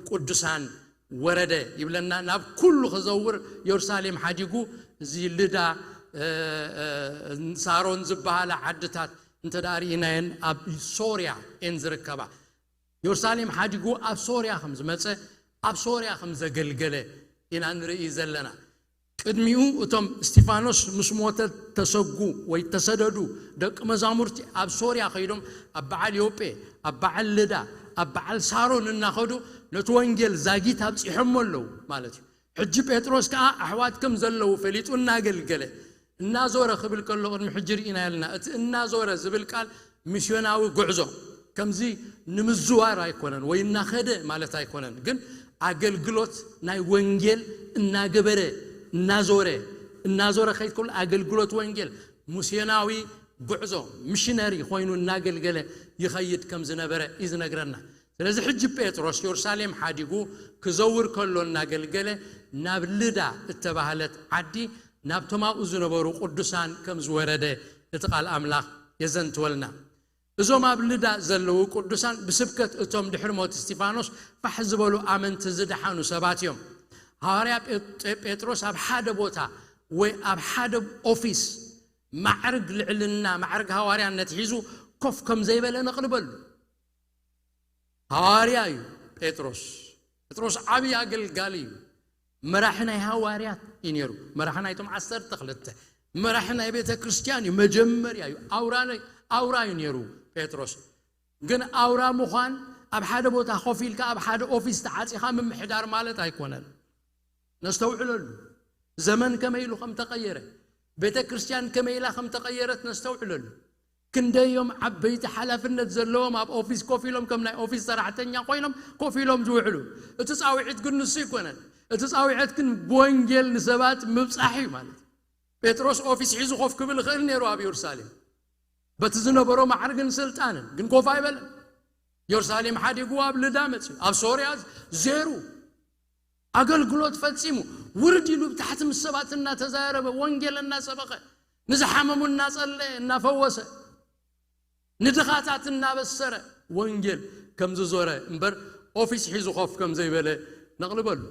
ቅዱሳን ወረደ ይብለና። ናብ ኩሉ ክዘውር፣ የሩሳሌም ሓዲጉ፣ እዚ ልዳ፣ እ፣ እ፣ ሳሮን ዝበሃላ ዓድታት እንተ ደኣ ርኢናየን፣ ኣብ ሶርያ እየን ዝርከባ። የሩሳሌም ሓዲጉ ኣብ ሶርያ ከም ዝመጸ፣ ኣብ ሶርያ ከም ዘገልገለ ኢና ንርኢ ዘለና። ቅድሚኡ እቶም እስጢፋኖስ ምስ ሞተ ተሰጉ ወይ ተሰደዱ ደቂ መዛሙርቲ ኣብ ሶርያ ከይዶም ኣብ በዓል ዮጴ፣ ኣብ በዓል ልዳ፣ ኣብ በዓል ሳሮን እናኸዱ ነቲ ወንጌል ዛጊት ኣብጺሖሞ ኣለዉ ማለት እዩ። ሕጂ ጴጥሮስ ከኣ ኣሕዋት ከም ዘለዉ ፈሊጡ እናገልገለ፣ እናዞረ ክብል ከሎ ቅድሚ ሕጂ ርኢና ያልና። እቲ እናዞረ ዝብል ቃል ሚስዮናዊ ጉዕዞ፣ ከምዚ ንምዝዋር ኣይኮነን ወይ እናኸደ ማለት ኣይኮነን። ግን ኣገልግሎት ናይ ወንጌል እናገበረ፣ እናዞረ፣ እናዞረ ከይድ ከሎ ኣገልግሎት ወንጌል ሚስዮናዊ ጉዕዞ፣ ሚሽነሪ ኮይኑ እናገልገለ ይኸይድ ከም ዝነበረ እዩ ዝነግረና። ስለዚ ሕጂ ጴጥሮስ የሩሳሌም ሓዲጉ ክዘውር ከሎ እናገልገለ ናብ ልዳ እተባህለት ዓዲ ናብቶም ኣብኡ ዝነበሩ ቅዱሳን ከም ዝወረደ እቲ ቃል ኣምላኽ የዘንትወልና። እዞም ኣብ ልዳ ዘለዉ ቅዱሳን ብስብከት እቶም ድሕሪ ሞት እስጢፋኖስ ፋሕ ዝበሉ ኣመንቲ ዝደሓኑ ሰባት እዮም። ሃዋርያ ጴ-፣ ጴጥሮስ ኣብ ሓደ ቦታ ወይ ኣብ ሓደ ኦፊስ ማዕርግ ልዕልና፣ ማዕርግ ሃዋርያነት ሒዙ ኮፍ ከም ዘይበለ ነቕልበሉ። ሃዋርያ እዩ ጴጥሮስ። ጴጥሮስ ዓብዪ ኣገልጋሊ እዩ። መራሒ ናይ ሃዋርያት እዩ ነይሩ። መራሒ ናይቶም ዓሰርተ ክልተ። መራሒ ናይ ቤተ ክርስቲያን እዩ። መጀመርያ እዩ። ኣውራ ናይ-፣ ኣውራ እዩ ነይሩ ጴጥሮስ። ግን ኣውራ ምዃን ኣብ ሓደ ቦታ ኮፍ ኢልካ ኣብ ሓደ ኦፊስ ተዓጺኻ ምምሕዳር ማለት ኣይኮነን። ነስተውዕለሉ። ዘመን ከመይ ኢሉ ከም ተቐየረ፣ ቤተ ክርስቲያን ከመይ ኢላ ከም ተቐየረት ነስተውዕለሉ። ክንደዮም ዓበይቲ ሓላፍነት ዘለዎም ኣብ ኦፊስ ኮፍ ኢሎም ከም ናይ ኦፊስ ሰራሕተኛ ኮይኖም ኮፍ ኢሎም ዝውዕሉ። እቲ ጻውዒት ግን ንሱ ኣይኮነን። እቲ ጻውዒት ግን ብወንጌል ንሰባት ምብጻሕ እዩ ማለት እዩ። ጴጥሮስ ኦፊስ ሒዙ ኮፍ ክብል ይኽእል ነይሩ ኣብ የሩሳሌም። በቲ ዝነበሮ ማዕርግን ስልጣንን ግን ኮፍ ኣይበለን። የሩሳሌም ሓዲጉ ኣብ ልዳ መጽዩ፣ ኣብ ሶርያ ዜሩ። ኣገልግሎት ፈጺሙ፣ ውርድ ኢሉ ብታሕቲ ምስ ሰባት እናተዛረበ፣ ወንጌል እናሰበኸ፣ ንዝሓመሙ እናጸለየ፣ እናፈወሰ፣ ንድኻታት እናበሰረ፣ ወንጌል ከም ዝዞረ እምበር ኦፊስ ሒዙ ኮፍ ከም ዘይበለ ነቕልበሉ።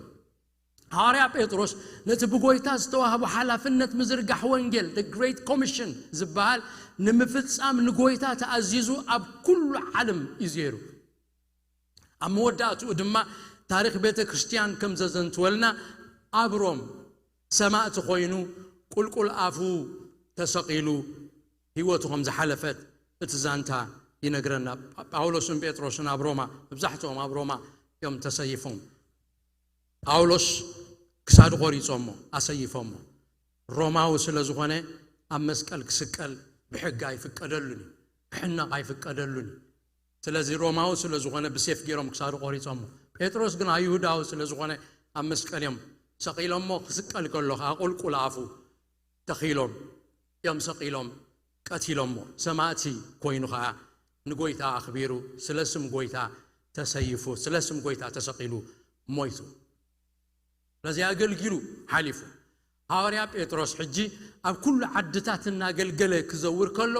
ሃዋርያ ጴጥሮስ ነቲ ብጎይታ ዝተዋህቦ ሓላፍነት ምዝርጋሕ ወንጌል፣ the Great Commission ዝበሃል፣ ንምፍጻም ንጎይታ ተኣዚዙ ኣብ ኩሉ ዓለም እዩ ዜሩ። ኣብ መወዳእትኡ ድማ ታሪኽ ቤተ ክርስቲያን ከም ዘዘንትወልና ኣብ ሮም ሰማእቲ ኮይኑ ቁልቁል ኣፉ ተሰቒሉ ህይወቱ ከም ዝሓለፈት እቲ ዛንታ ይነግረና። ጳውሎስን ጴጥሮስን ኣብ ሮማ፣ መብዛሕትኦም ኣብ ሮማ እዮም ተሰይፎም። ጳውሎስ ክሳዱ ቆሪጾሞ ኣሰይፎሞ። ሮማዊ ስለ ዝኾነ ኣብ መስቀል ክስቀል ብሕጊ ኣይፍቀደሉን እዩ፣ ክሕነቕ ኣይፍቀደሉን እዩ። ስለዚ ሮማዊ ስለ ዝኾነ ብሴፍ ገይሮም ክሳዱ ቆሪጾሞ። ጴጥሮስ ግን ኣይሁዳዊ ስለ ዝኾነ ኣብ መስቀል እዮም ሰቒሎሞ። ክስቀል ከሎ ከዓ ቁልቁል ኣፉ ተኺሎም እዮም ሰቒሎም ቀቲሎሞ። ሰማእቲ ኮይኑ ከዓ ንጎይታ ኣኽቢሩ ስለ ስም ጎይታ ተሰይፉ፣ ስለ ስም ጎይታ ተሰቒሉ ሞይቱ። ስለዚ ኣገልጊሉ ሓሊፉ። ሃዋርያ ጴጥሮስ ሕጂ ኣብ ኩሉ ዓድታት እናገልገለ ክዘውር ከሎ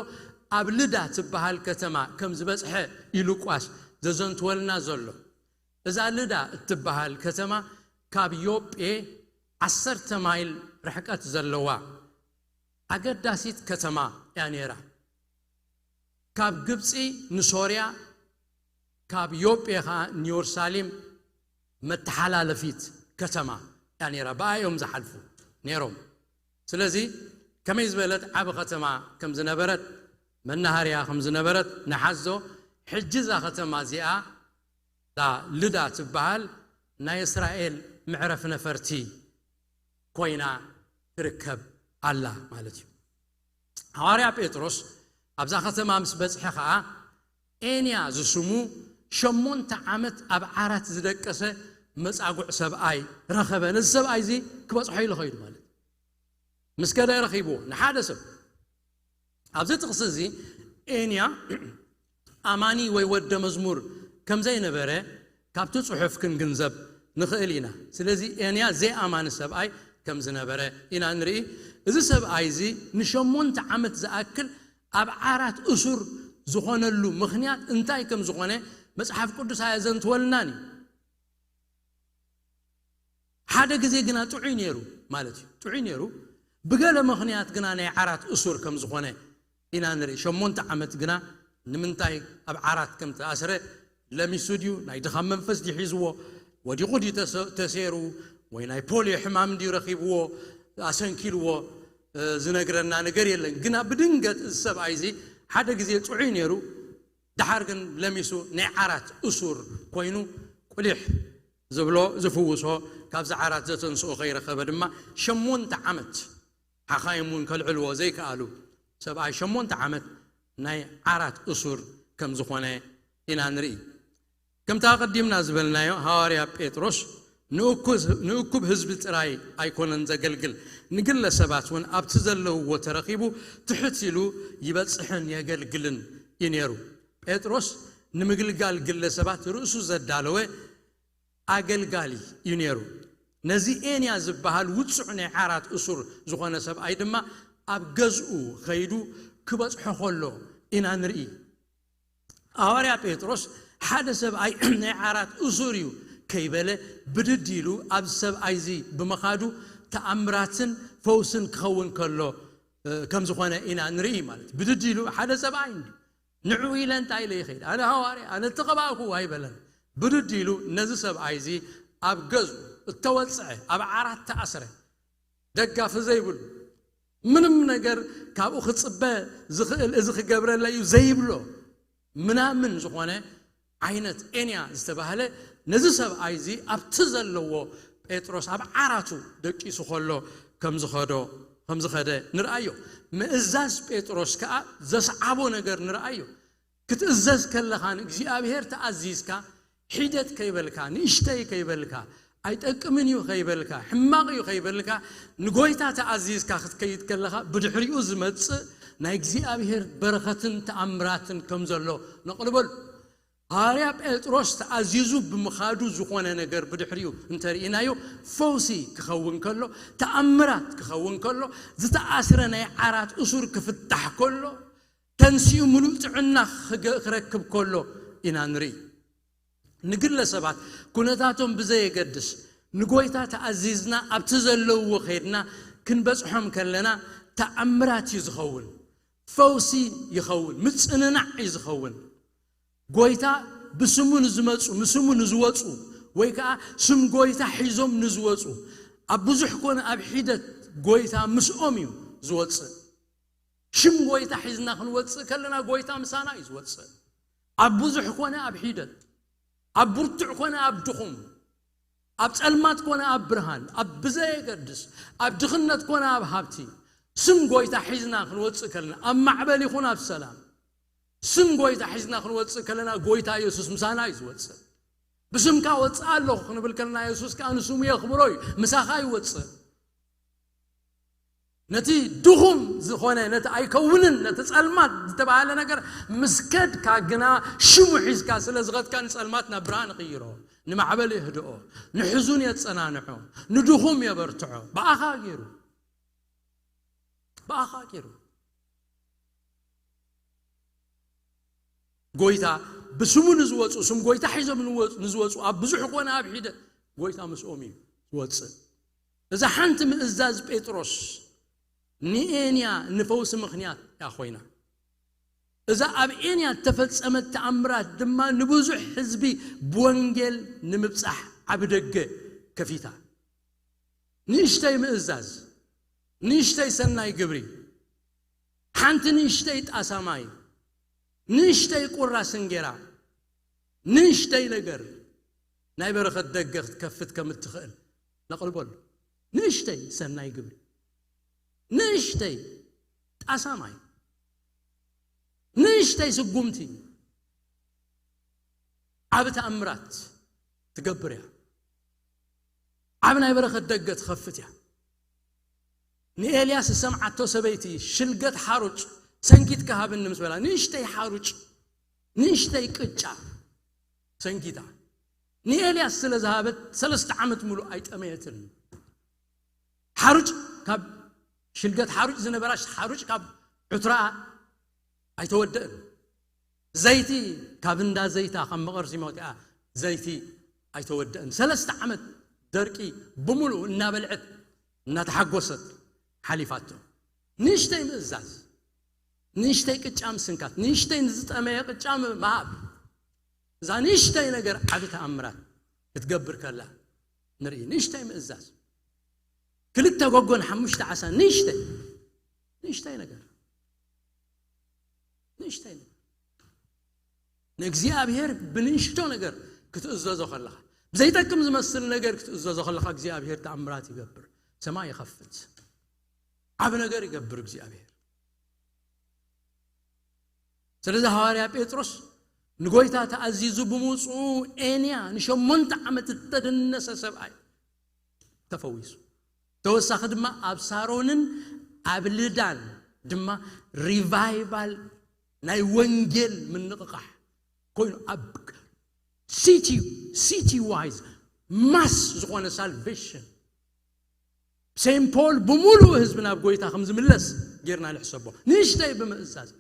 ኣብ ልዳ ትበሃል ከተማ ከም ዝበጽሐ እዩ ሉቃስ ዘዘንትወልና ዘሎ። እዛ ልዳ እትበሃል ከተማ ካብ ዮጴ ዓሰርተ ማይል ርሕቀት ዘለዋ ኣገዳሲት ከተማ እያ ነይራ። ካብ ግብፂ ንሶርያ፣ ካብ ዮጴ ኸዓ ንየሩሳሌም መተሓላለፊት ከተማ እያ ነይራ። ብኣ እዮም ዝሓልፉ ነይሮም። ስለዚ ከመይ ዝበለት ዓቢ ከተማ ከም ዝነበረት፣ መናሃርያ ከም ዝነበረት ንሓዞ። ሕጂ እዛ ከተማ እዚኣ እዛ ልዳ ትበሃል ናይ እስራኤል መዕረፊ ነፈርቲ ኮይና ትርከብ ኣላ ማለት እዩ። ሃዋርያ ጴጥሮስ ኣብዛ ከተማ ምስ በጽሐ ኸኣ ኤንያ ዝስሙ ሸሞንተ ዓመት ኣብ ዓራት ዝደቀሰ መጻጉዕ ሰብኣይ ረኸበ። ነዚ ሰብኣይ እዚ ክበጽሖ ኢሉ ኸይዱ ማለት እዩ። ምስ ከደ ረኺብዎ ንሓደ ሰብ። ኣብዚ ጥቕሲ እዚ ኤንያ ኣማኒ ወይ ወደ መዝሙር ከም ዘይነበረ ካብቲ ጽሑፍ ክንግንዘብ ንኽእል ኢና። ስለዚ ኤንያ ዘይኣማኒ ሰብኣይ ከም ዝነበረ ኢና ንርኢ። እዚ ሰብኣይ እዚ ንሸሞንተ ዓመት ዝኣክል ኣብ ዓራት እሱር ዝኾነሉ ምኽንያት እንታይ ከም ዝኾነ መጽሓፍ ቅዱስ ኣየዘንትወልናን እዩ። ሓደ ግዜ ግና ጥዑይ ነይሩ ማለት እዩ። ጥዑይ ነይሩ፣ ብገለ ምኽንያት ግና ናይ ዓራት እሱር ከም ዝኾነ ኢና ንርኢ። ሸሞንተ ዓመት ግና ንምንታይ ኣብ ዓራት ከም ተኣስረ ለሚሱ ድዩ? ናይ ድኻም መንፈስ ድዩ ሒዝዎ? ወዲቑ ድዩ ተሰ-፣ ተሰይሩ? ወይ ናይ ፖሊዮ ሕማም ድዩ ረኺብዎ? ኣሰንኪልዎ? እ፣ ዝነግረና ነገር የለን። ግና ብድንገት እዚ ሰብኣይ እዚ ሓደ ግዜ ጥዑይ ነይሩ፣ ደሓር ግን ለሚሱ ናይ ዓራት እሱር ኮይኑ ቁሊሕ ዝብሎ ዝፍውሶ ካብዚ ዓራት ዘተንስኦ ከይረኸበ ድማ ሸሞንተ ዓመት ሓኻይም እውን ከልዕልዎ ዘይከኣሉ ሰብኣይ ሸሞንተ ዓመት ናይ ዓራት እሱር ከም ዝኾነ ኢና ንርኢ። ከምታ ኣቐዲምና ዝበልናዮ ሃዋርያ ጴጥሮስ ንእኩ-፣ ንእኩብ ህዝቢ ጥራይ ኣይኮነን ዘገልግል፣ ንግለ ሰባት እውን ኣብቲ ዘለውዎ ተረኺቡ ትሕት ኢሉ ይበጽሕን የገልግልን እዩ ነይሩ። ጴጥሮስ ንምግልጋል ግለ ሰባት ርእሱ ዘዳለወ ኣገልጋሊ እዩ ነይሩ። ነዚ ኤንያ ዝበሃል ውጹዕ ናይ ዓራት እሱር ዝኾነ ሰብኣይ ድማ ኣብ ገዝኡ ኸይዱ ክበጽሖ ኸሎ ኢና ንርኢ። ሃዋርያ ጴጥሮስ ሓደ ሰብኣይ ናይ ዓራት እሱር እዩ ከይበለ ብድድ ኢሉ ኣብዚ ሰብኣይ እዚ ብምኻዱ ተኣምራትን ፈውስን ክኸውን ከሎ፣ እ፣ ከም ዝኾነ ኢና ንርኢ ማለት። ብድድ ኢሉ ሓደ ሰብኣይ እንዲ ንዕኡ ኢለ እንታይ ኢለ ይኸይድ? ኣነ ሃዋርያ፣ ኣነ እተቐባእኩ ኣይበለን። ብድድ ኢሉ ነዚ ሰብኣይ እዚ ኣብ ገዝኡ እተወጽዐ፣ ኣብ ዓራት ተኣስረ፣ ደጋፊ ዘይብሉ፣ ምንም ነገር ካብኡ ክጽበ ዝኽእል፣ እዚ ክገብረለይ እዩ ዘይብሎ፣ ምናምን ዝኾነ ዓይነት ኤንያ ዝተባህለ ነዚ ሰብኣይ እዚ ኣብቲ ዘለዎ ጴጥሮስ ኣብ ዓራቱ ደቂሱ ከሎ ከም ዝኸዶ፣ ከም ዝኸደ ንርኣዮ። ምእዛዝ ጴጥሮስ ከኣ ዘስዓቦ ነገር ንርኣዮ። ክትእዘዝ ከለኻ ንእግዚኣብሔር ተኣዚዝካ፣ ሒደት ከይበልካ፣ ንእሽተይ ከይበልካ፣ ኣይጠቅምን እዩ ከይበልካ፣ ሕማቕ እዩ ከይበልካ፣ ንጎይታ ተኣዚዝካ ክትከይድ ከለኻ፣ ብድሕሪኡ ዝመጽእ ናይ እግዚኣብሔር በረኸትን ተኣምራትን ከም ዘሎ ነቕልበሉ። ሃዋርያ ጴጥሮስ ተኣዚዙ ብምኻዱ ዝኾነ ነገር ብድሕሪኡ እንተርኢናዮ፣ ፈውሲ ክኸውን ከሎ፣ ተኣምራት ክኸውን ከሎ፣ ዝተኣስረ ናይ ዓራት እሱር ክፍታሕ ከሎ፣ ተንሲኡ ምሉእ ጥዕና ክገ-፣ ክረክብ ከሎ ኢና ንርኢ። ንግለሰባት ኩነታቶም ብዘየገድስ፣ ንጎይታ ተኣዚዝና ኣብቲ ዘለውዎ ኸይድና ክንበጽሖም ከለና፣ ተኣምራት እዩ ዝኸውን፣ ፈውሲ ይኸውን፣ ምጽንናዕ እዩ ዝኸውን። ጎይታ ብስሙ ንዝመጹ፣ ምስሙ ንዝወጹ፣ ወይ ከዓ ስም ጎይታ ሒዞም ንዝወፁ፣ ኣብ ብዙሕ ኮነ ኣብ ሒደት ጎይታ ምስኦም እዩ ዝወፅእ። ሽም ጎይታ ሒዝና ክንወፅእ ከለና ጎይታ ምሳና እዩ ዝወፅእ። ኣብ ብዙሕ ኮነ ኣብ ሒደት፣ ኣብ ብርቱዕ ኮነ ኣብ ድኹም፣ ኣብ ጸልማት ኮነ ኣብ ብርሃን፣ ኣብ ብዘየገድስ፣ ኣብ ድኽነት ኮነ ኣብ ሃብቲ፣ ስም ጎይታ ሒዝና ክንወፅእ ከለና፣ ኣብ ማዕበል ይኹን ኣብ ሰላም፣ ስም ጎይታ ሒዝና ክንወፅእ ከለና፣ ጎይታ የሱስ ምሳና እዩ ዝወፅእ። ብስምካ ወፅእ ኣለኹ ክንብል ከለና፣ የሱስ ከዓ ንስሙ የኽብሮ እዩ፣ ምሳኻ ይወፅእ። ነቲ ድኹም ዝኾነ፣ ነቲ ኣይከውንን፣ ነቲ ጸልማት ዝተባህለ ነገር ምስ ከድካ ግና፣ ሽሙ ሒዝካ ስለ ዝኸድካ፣ ንጸልማት ናብ ብርሃን ይቕይሮ፣ ንማዕበል የህድኦ፣ ንሕዙን የጸናንዖ፣ ንድኹም የበርትዖ። ብኣኻ ገይሩ፣ ብኣኻ ገይሩ። ጎይታ ብስሙ ንዝወፁ፣ ስም ጎይታ ሒዞም ንወፁ፣ ንዝወፁ ኣብ ብዙሕ ኮነ ኣብ ሒደት፣ ጎይታ ምስኦም እዩ ዝወፅእ። እዛ ሓንቲ ምእዛዝ ጴጥሮስ ንኤንያ ንፈውሲ ምኽንያት እያ ኮይና። እዛ ኣብ ኤንያ እተፈጸመት ተኣምራት ድማ ንብዙሕ ህዝቢ ብወንጌል ንምብጻሕ ዓቢ ደገ ከፊታ። ንእሽተይ ምእዛዝ፣ ንእሽተይ ሰናይ ግብሪ፣ ሓንቲ ንእሽተይ ጣሳ ማይ፣ ንእሽተይ ቁራስ እንጌራ፣ ንእሽተይ ነገር ናይ በረኸት ደገ ክትከፍት ከም እትኽእል ነቕልበሉ። ንእሽተይ ሰናይ ግብሪ፣ ንእሽተይ ጣሳ ማይ፣ ንእሽተይ ስጉምቲ ዓቢ ተኣምራት ትገብር እያ። ዓቢ ናይ በረኸት ደገ ትኸፍት እያ። ንኤልያስ ዝሰምዓቶ ሰበይቲ ሽልገት ሓሩጭ ሰንኪትካ ሃብኒ ምስ በላ፣ ንእሽተይ ሓሩጭ፣ ንእሽተይ ቅጫ ሰንኪታ። ንኤልያስ ስለ ዝሃበት ሰለስተ ዓመት ሙሉእ ኣይጠመየትን። ሓሩጭ ካብ ሽልገት ሓሩጭ ዝነበራ ሓሩጭ ካብ ዕትራ ኣይተወደእን። ዘይቲ ካብ እንዳ ዘይታ ካብ መቐር ሲሞቲኣ ዘይቲ ኣይተወደእን። ሰለስተ ዓመት ደርቂ ብምሉእ እናበልዐት እናተሓጎሰት ሓሊፋቶ። ንእሽተይ ምእዛዝ፣ ንእሽተይ ቅጫ ምስንካት፣ ንእሽተይ ንዝጠመየ ቅጫ ምሃብ። እዛ ንእሽተይ ነገር ዓቢ ተኣምራት ክትገብር ከላ ንርኢ። ንእሽተይ ምእዛዝ፣ ክልተ ጎጎን ሓሙሽተ ዓሳ፣ ንእሽተይ፣ ንእሽተይ ነገር፣ ንእሽተይ ነገር። ንእግዚኣብሔር ብንእሽቶ ነገር ክትእዘዞ ከለኻ፣ ብዘይጠቅም ዝመስል ነገር ክትእዘዞ ከለኻ፣ እግዚኣብሔር ተኣምራት ይገብር፣ ሰማይ ይኸፍት፣ ዓቢ ነገር ይገብር እግዚኣብሔር። ስለዚ ሃዋርያ ጴጥሮስ ንጎይታ ተኣዚዙ ብምውፅኡ፣ ኤንያ ንሸሞንተ ዓመት እተደነሰ ሰብኣይ ተፈዊሱ። ተወሳኺ ድማ ኣብ ሳሮንን ኣብ ልዳን ድማ ሪቫይቫል ናይ ወንጌል ምንቕቓሕ ኮይኑ፣ ኣብ ሲቲ፣ ሲቲ ዋይዝ ማስ ዝኾነ ሳልቬሽን፣ ሴንት ፖል ብምሉእ ህዝቢ ናብ ጎይታ ከም ዝምለስ ጌርና ንሕሰቦ። ንእሽተይ ብምእዛዝ፣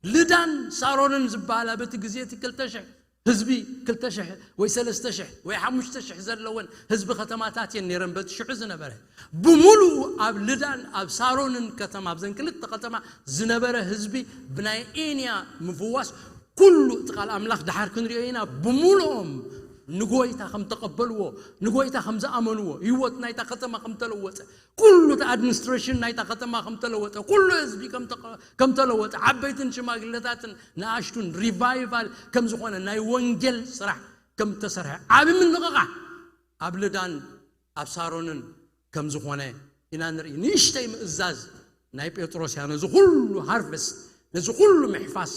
ልዳን ሳሮንን ዝበሃላ በቲ ግዜ እቲ ክልተ ሽሕ ህዝቢ፣ ክልተ ሽሕ ወይ ሰለስተ ሽሕ ወይ ሓሙሽተ ሽሕ ዘለወን ህዝቢ ከተማታት እየን ነይረን በቲ ሽዑ ዝነበረ። ብምሉኡ ኣብ ልዳን ኣብ ሳሮንን ከተማ፣ ኣብዘን ክልተ ከተማ ዝነበረ ህዝቢ ብናይ ኤንያ ምፍዋስ ኩሉ እቲ ቃል ኣምላኽ ድሓር ክንሪኦ ኢና። ብምሉኦም ንጎይታ ከም ተቐበልዎ፣ ንጎይታ ከም ዝኣመንዎ፣ ህይወት ናይታ ከተማ ከም ተለወጠ፣ ኩሉ እቲ ኣድሚኒስትሬሽን ናይታ ከተማ ከም ተለወጠ፣ ኩሉ ህዝቢ ከም ተቐ-፣ ከም ተለወጠ፣ ዓበይትን ሽማግለታትን ንኣሽቱን ሪቫይቫል ከም ዝኾነ፣ ናይ ወንጌል ስራሕ ከም ተሰርሐ፣ ዓቢ ምንቕቓሕ ኣብ ልዳን ኣብ ሳሮንን ከም ዝኾነ ኢና ንርኢ። ንእሽተይ ምእዛዝ ናይ ጴጥሮስ እያ ነዚ ኩሉ ሃርቨስት፣ ነዚ ኩሉ ምሕፋስ፣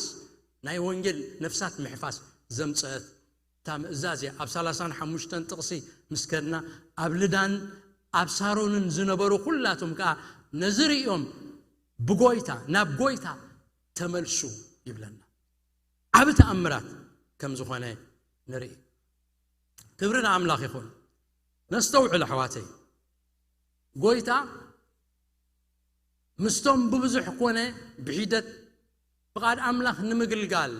ናይ ወንጌል ነፍሳት ምሕፋስ ዘምጸአት እታ ምእዛዝ እያ። ኣብ ሰላሳን ሓሙሽተን ጥቕሲ ምስ ከድና፣ ኣብ ልዳን ኣብ ሳሮንን ዝነበሩ ኩላቶም ከኣ ነዚ ርእዮም ብጎይታ፣ ናብ ጎይታ ተመልሱ ይብለና። ዓቢ ተኣምራት ከም ዝኾነ ንርኢ። ክብሪ ንኣምላኽ ይኹን። ነስተውዕል ኣሕዋተይ። ጎይታ ምስቶም ብብዙሕ ኮነ ብሒደት ፍቓድ ኣምላኽ ንምግልጋል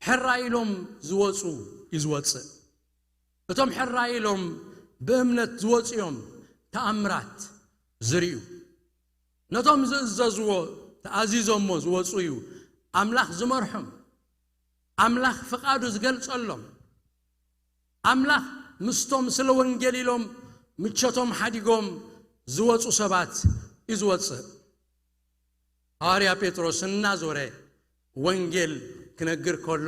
ሕራይ ኢሎም ዝወጹ እዩ ዝወጽእ። እቶም ሕራይ ኢሎም ብእምነት ዝወጹ እዮም ተኣምራት ዝርእዩ። ነቶም ዝእዘዝዎ ተኣዚዞሞ ዝወጹ እዩ ኣምላኽ ዝመርሖም። ኣምላኽ ፍቓዱ ዝገልጸሎም። ኣምላኽ ምስቶም ስለ ወንጌል ኢሎም ምቸቶም ሓዲጎም ዝወፁ ሰባት እዩ ዝወፅእ። ሃዋርያ ጴጥሮስ እናዞረ ወንጌል ክነግር ከሎ፣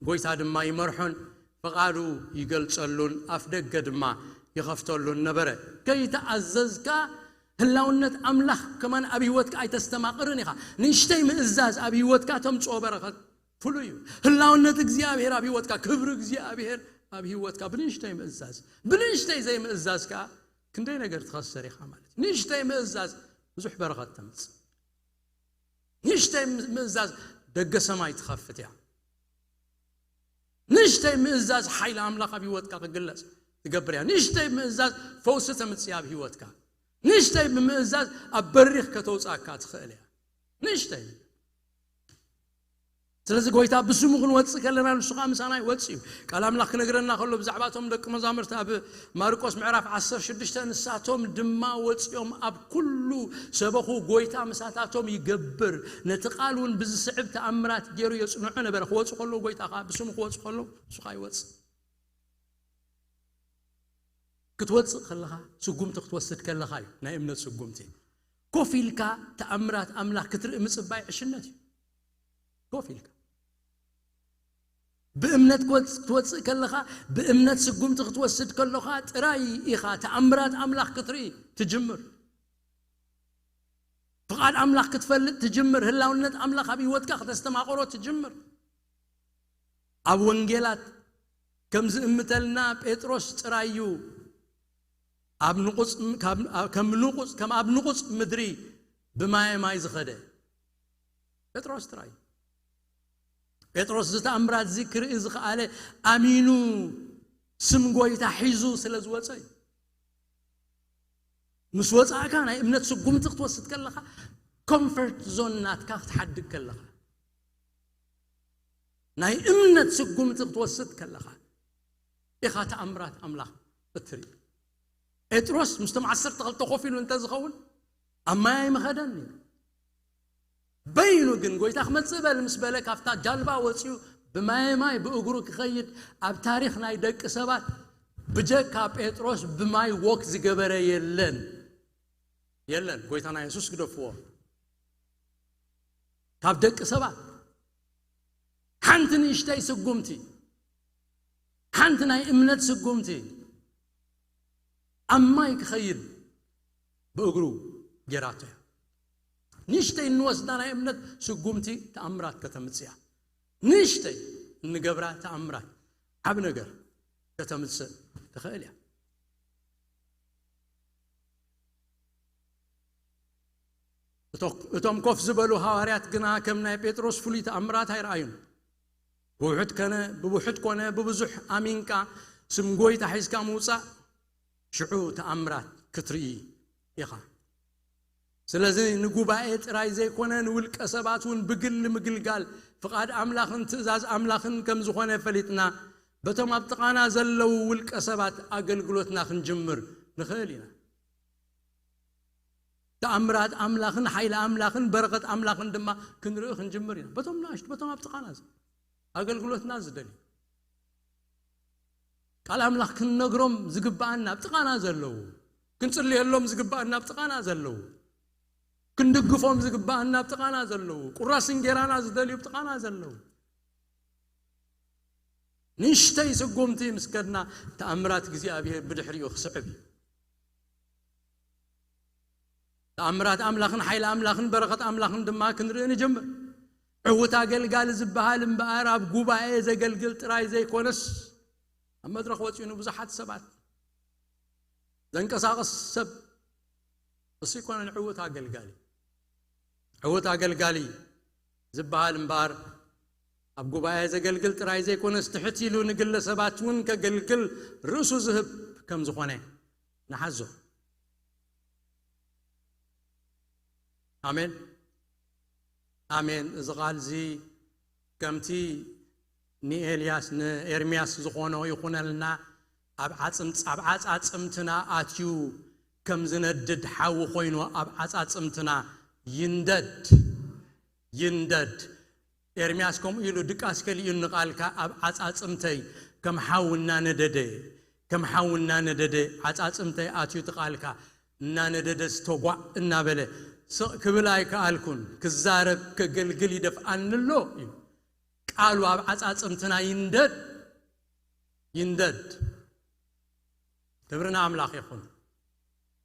ጎይታ ድማ ይመርሖን ፍቓዱ ይገልጸሉን ኣፍ ደገ ድማ ይኸፍተሉን ነበረ። ከይተኣዘዝካ ህላውነት ኣምላኽ ከማን ኣብ ህይወትካ ኣይተስተማቕርን ኢኻ። ንእሽተይ ምእዛዝ ኣብ ህይወትካ ተምጽኦ በረኸት ፍሉይ እዩ። ህላውነት እግዚኣብሔር ኣብ ህይወትካ፣ ክብሪ እግዚኣብሔር ኣብ ህይወትካ ብንእሽተይ ምእዛዝ፣ ብንእሽተይ ዘይምእዛዝ ከኣ ክንደይ ነገር ትኸስር ኢኻ ማለት እዩ። ንእሽተይ ምእዛዝ ብዙሕ በረኸት ተምጽእ። ንእሽተይ ምእዛዝ ደገ ሰማይ ትኸፍት እያ። ንእሽተይ ምእዛዝ ሓይሊ ኣምላኽ ኣብ ህይወትካ ክግለጽ ትገብር እያ። ንእሽተይ ምእዛዝ ፈውሲ ተምጽእ ኣብ ህይወትካ። ንእሽተይ ብምእዛዝ ኣብ በሪኽ ከተውጻካ ትኽእል እያ። ንእሽተይ። ስለዚ ጎይታ ብስሙ ክንወጽእ ከለና ንሱ ከዓ ምሳና ይወጽእ እዩ። ቃል ኣምላኽ ክነግረና ከሎ ብዛዕባቶም ደቂ መዛሙርቲ ኣብ ማርቆስ ምዕራፍ ዓሰርተ ሽዱሽተ ንሳቶም ድማ ወጺኦም ኣብ ኩሉ ሰበኹ፣ ጎይታ ምሳታቶም ይገብር፣ ነቲ ቃል እውን ብዝስዕብ ተኣምራት ገይሩ የጽንዖ ነበረ። ክወጹ ከለዉ ጎይታ ከዓ ብስሙ ክወጹ ከለዉ ንሱ ከዓ ይወጽእ። ክትወጽእ ከለኻ ስጉምቲ ክትወስድ ከለኻ እዩ ናይ እምነት ስጉምቲ። ኮፍ ኢልካ ተኣምራት ኣምላኽ ክትርኢ ምጽባይ ዕሽነት እዩ። ኮፍ ኢልካ ብእምነት ክትወጽ- ክትወጽእ ከለኻ፣ ብእምነት ስጉምቲ ክትወስድ ከለኻ ጥራይ ኢኻ ተኣምራት ኣምላኽ ክትርኢ ትጅምር። ፍቓድ ኣምላኽ ክትፈልጥ ትጅምር። ህላውነት ኣምላኽ ኣብ ህይወትካ ከተስተማቕሮ ትጅምር። ኣብ ወንጌላት ከም ዝእምተልና ጴጥሮስ ጥራይ እዩ ኣብ ንቑጽ- ካብ- ከም ንቑጽ- ከም ኣብ ንቑጽ ምድሪ ብማየ ማይ ዝኸደ ጴጥሮስ ጥራይ እዩ። ጴጥሮስ እዚ ተኣምራት እዚ ክርኢ ዝኸኣለ ኣሚኑ ስም ጎይታ ሒዙ ስለ ዝወፀ እዩ። ምስ ወፃእካ ናይ እምነት ስጉምቲ ክትወስድ ከለኻ ኮንፈርት ዞን ናትካ ክትሓድግ ከለኻ ናይ እምነት ስጉምቲ ክትወስድ ከለኻ ኢኻ ተኣምራት ኣምላኽ እትርኢ። ጴጥሮስ ምስቶም ዓሰርተ ክልተ ኮፍ ኢሉ እንተዝኸውን ኣብ ማይ ኣይምኸደን ነይሩ። በይኑ ግን ጎይታ ክመጽእ በል ምስ በለ ካብታ ጃልባ ወጺኡ ብማየ ማይ ብእግሩ ክኸይድ ኣብ ታሪኽ ናይ ደቂ ሰባት ብጀካ ጴጥሮስ ብማይ ወክ ዝገበረ የለን። የለን። ጎይታና የሱስ ግደፍዎ። ካብ ደቂ ሰባት ሓንቲ ንእሽተይ ስጉምቲ፣ ሓንቲ ናይ እምነት ስጉምቲ ኣብ ማይ ክኸይድ ብእግሩ ጌራቶ እያ። ንእሽተይ እንወስዳ ናይ እምነት ስጉምቲ ተኣምራት ከተምጽእ እያ። ንእሽተይ እንገብራ ተኣምራት ዓቢ ነገር ከተምጽእ ትኽእል እያ። እቶ- እቶም ኮፍ ዝበሉ ሃዋርያት ግና ከም ናይ ጴጥሮስ ፍሉይ ተኣምራት ኣይረኣዩን። ብውሑድ ከነ- ብውሑድ ኮነ ብብዙሕ ኣሚንካ ስም ጎይታ ሒዝካ ምውጻእ ሽዑ ተኣምራት ክትርኢ ኢኻ። ስለዚ ንጉባኤ ጥራይ ዘይኮነ ንውልቀ ሰባት እውን ብግሊ ምግልጋል ፍቓድ ኣምላኽን ትእዛዝ ኣምላኽን ከም ዝኾነ ፈሊጥና በቶም ኣብ ጥቓና ዘለዉ ውልቀ ሰባት ኣገልግሎትና ክንጅምር ንኽእል ኢና። ተኣምራት ኣምላኽን ሓይሊ ኣምላኽን በረኸት ኣምላኽን ድማ ክንርኢ ክንጅምር ኢና። በቶም ናእሽቱ በቶም ኣብ ጥቓና ዘ- ኣገልግሎትና ዝደልዩ ቃል ኣምላኽ ክንነግሮም ዝግባኣና ኣብ ጥቓና ዘለዉ፣ ክንጽልየሎም ዝግባኣና ኣብ ጥቓና ዘለዉ፣ ክንድግፎም ዝግባኣና ኣብ ጥቓና ዘለዉ፣ ቁራስ እንጌራና ዝደልዩ ኣብ ጥቓና ዘለዉ። ንእሽተይ ስጉምቲ ምስ ከድና ተኣምራት እግዚኣብሔር ብድሕሪኡ ክስዕብ እዩ። ተኣምራት ኣምላኽን ሓይሊ ኣምላኽን በረኸት ኣምላኽን ድማ ክንርኢ ንጀምር። ዕዉት ኣገልጋሊ ዝበሃል እምበኣር ኣብ ጉባኤ ዘገልግል ጥራይ ዘይኮነስ ኣብ መድረኽ ወፂኡ ንብዙሓት ሰባት ዘንቀሳቕስ ሰብ እሱ ይኮነን ዕዉት ኣገልጋሊ። ዕዉት ኣገልጋሊ ዝበሃል እምበኣር ኣብ ጉባኤ ዘገልግል ጥራይ ዘይኮነስ ትሕት ኢሉ ንግለሰባት እውን ከገልግል ርእሱ ዝህብ ከም ዝኾነ ንሓዞ። ኣሜን ኣሜን። እዚ ቃል እዚ ከምቲ ንኤልያስ ንኤርምያስ ዝኾኖ ይኹነልና። ኣብ ዓጽም- ኣብ ዓጻጽምትና ኣትዩ ከም ዝነድድ ሓዊ ኮይኑ ኣብ ዓጻጽምትና ይንደድ ይንደድ። ኤርምያስ ከምኡ ኢሉ ድቃስ ከሊኡኒ ቃልካ ኣብ ዓጻጽምተይ ከም ሓው እናነደደ፣ ከም ሓው እናነደደ፣ ዓጻጽምተይ ኣትዩ እቲ ቃልካ እናነደደ፣ ዝተጓእ እናበለ፣ ስቕ ክብል ኣይከኣልኩን። ክዛረብ፣ ከገልግል ይደፍኣኒ ኣሎ እዩ። ቃሉ ኣብ ዓጻጽምትና ይንደድ፣ ይንደድ። ክብሪ ንኣምላኽ ይኹን።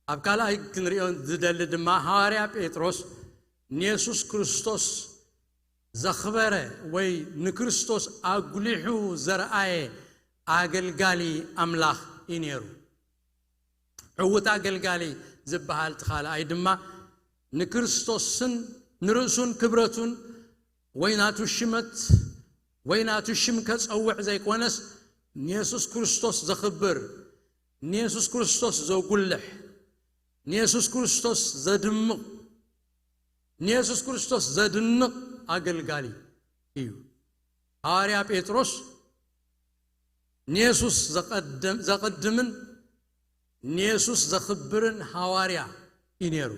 ኣብ ካልኣይ ክንሪኦ ዝደሊ ድማ፣ ሃዋርያ ጴጥሮስ ንየሱስ ክርስቶስ ዘኽበረ ወይ ንክርስቶስ ኣጉሊሑ ዘርኣየ ኣገልጋሊ ኣምላኽ እዩ ነይሩ። ዕዉት ኣገልጋሊ ዝበሃል እቲ ካልኣይ ድማ፣ ንክርስቶስን ንርእሱን ክብረቱን ወይ ናቱ ሽመት ወይ ናቱ ሽም ከጸውዕ ዘይኮነስ፣ ንየሱስ ክርስቶስ ዘኽብር፣ ንየሱስ ክርስቶስ ዘጉልሕ፣ ንየሱስ ክርስቶስ ዘድምቕ፣ ንየሱስ ክርስቶስ ዘድንቕ ኣገልጋሊ እዩ። ሃዋርያ ጴጥሮስ ንየሱስ ዘቐድም-፣ ዘቐድምን ንየሱስ ዘኽብርን ሃዋርያ እዩ ነይሩ።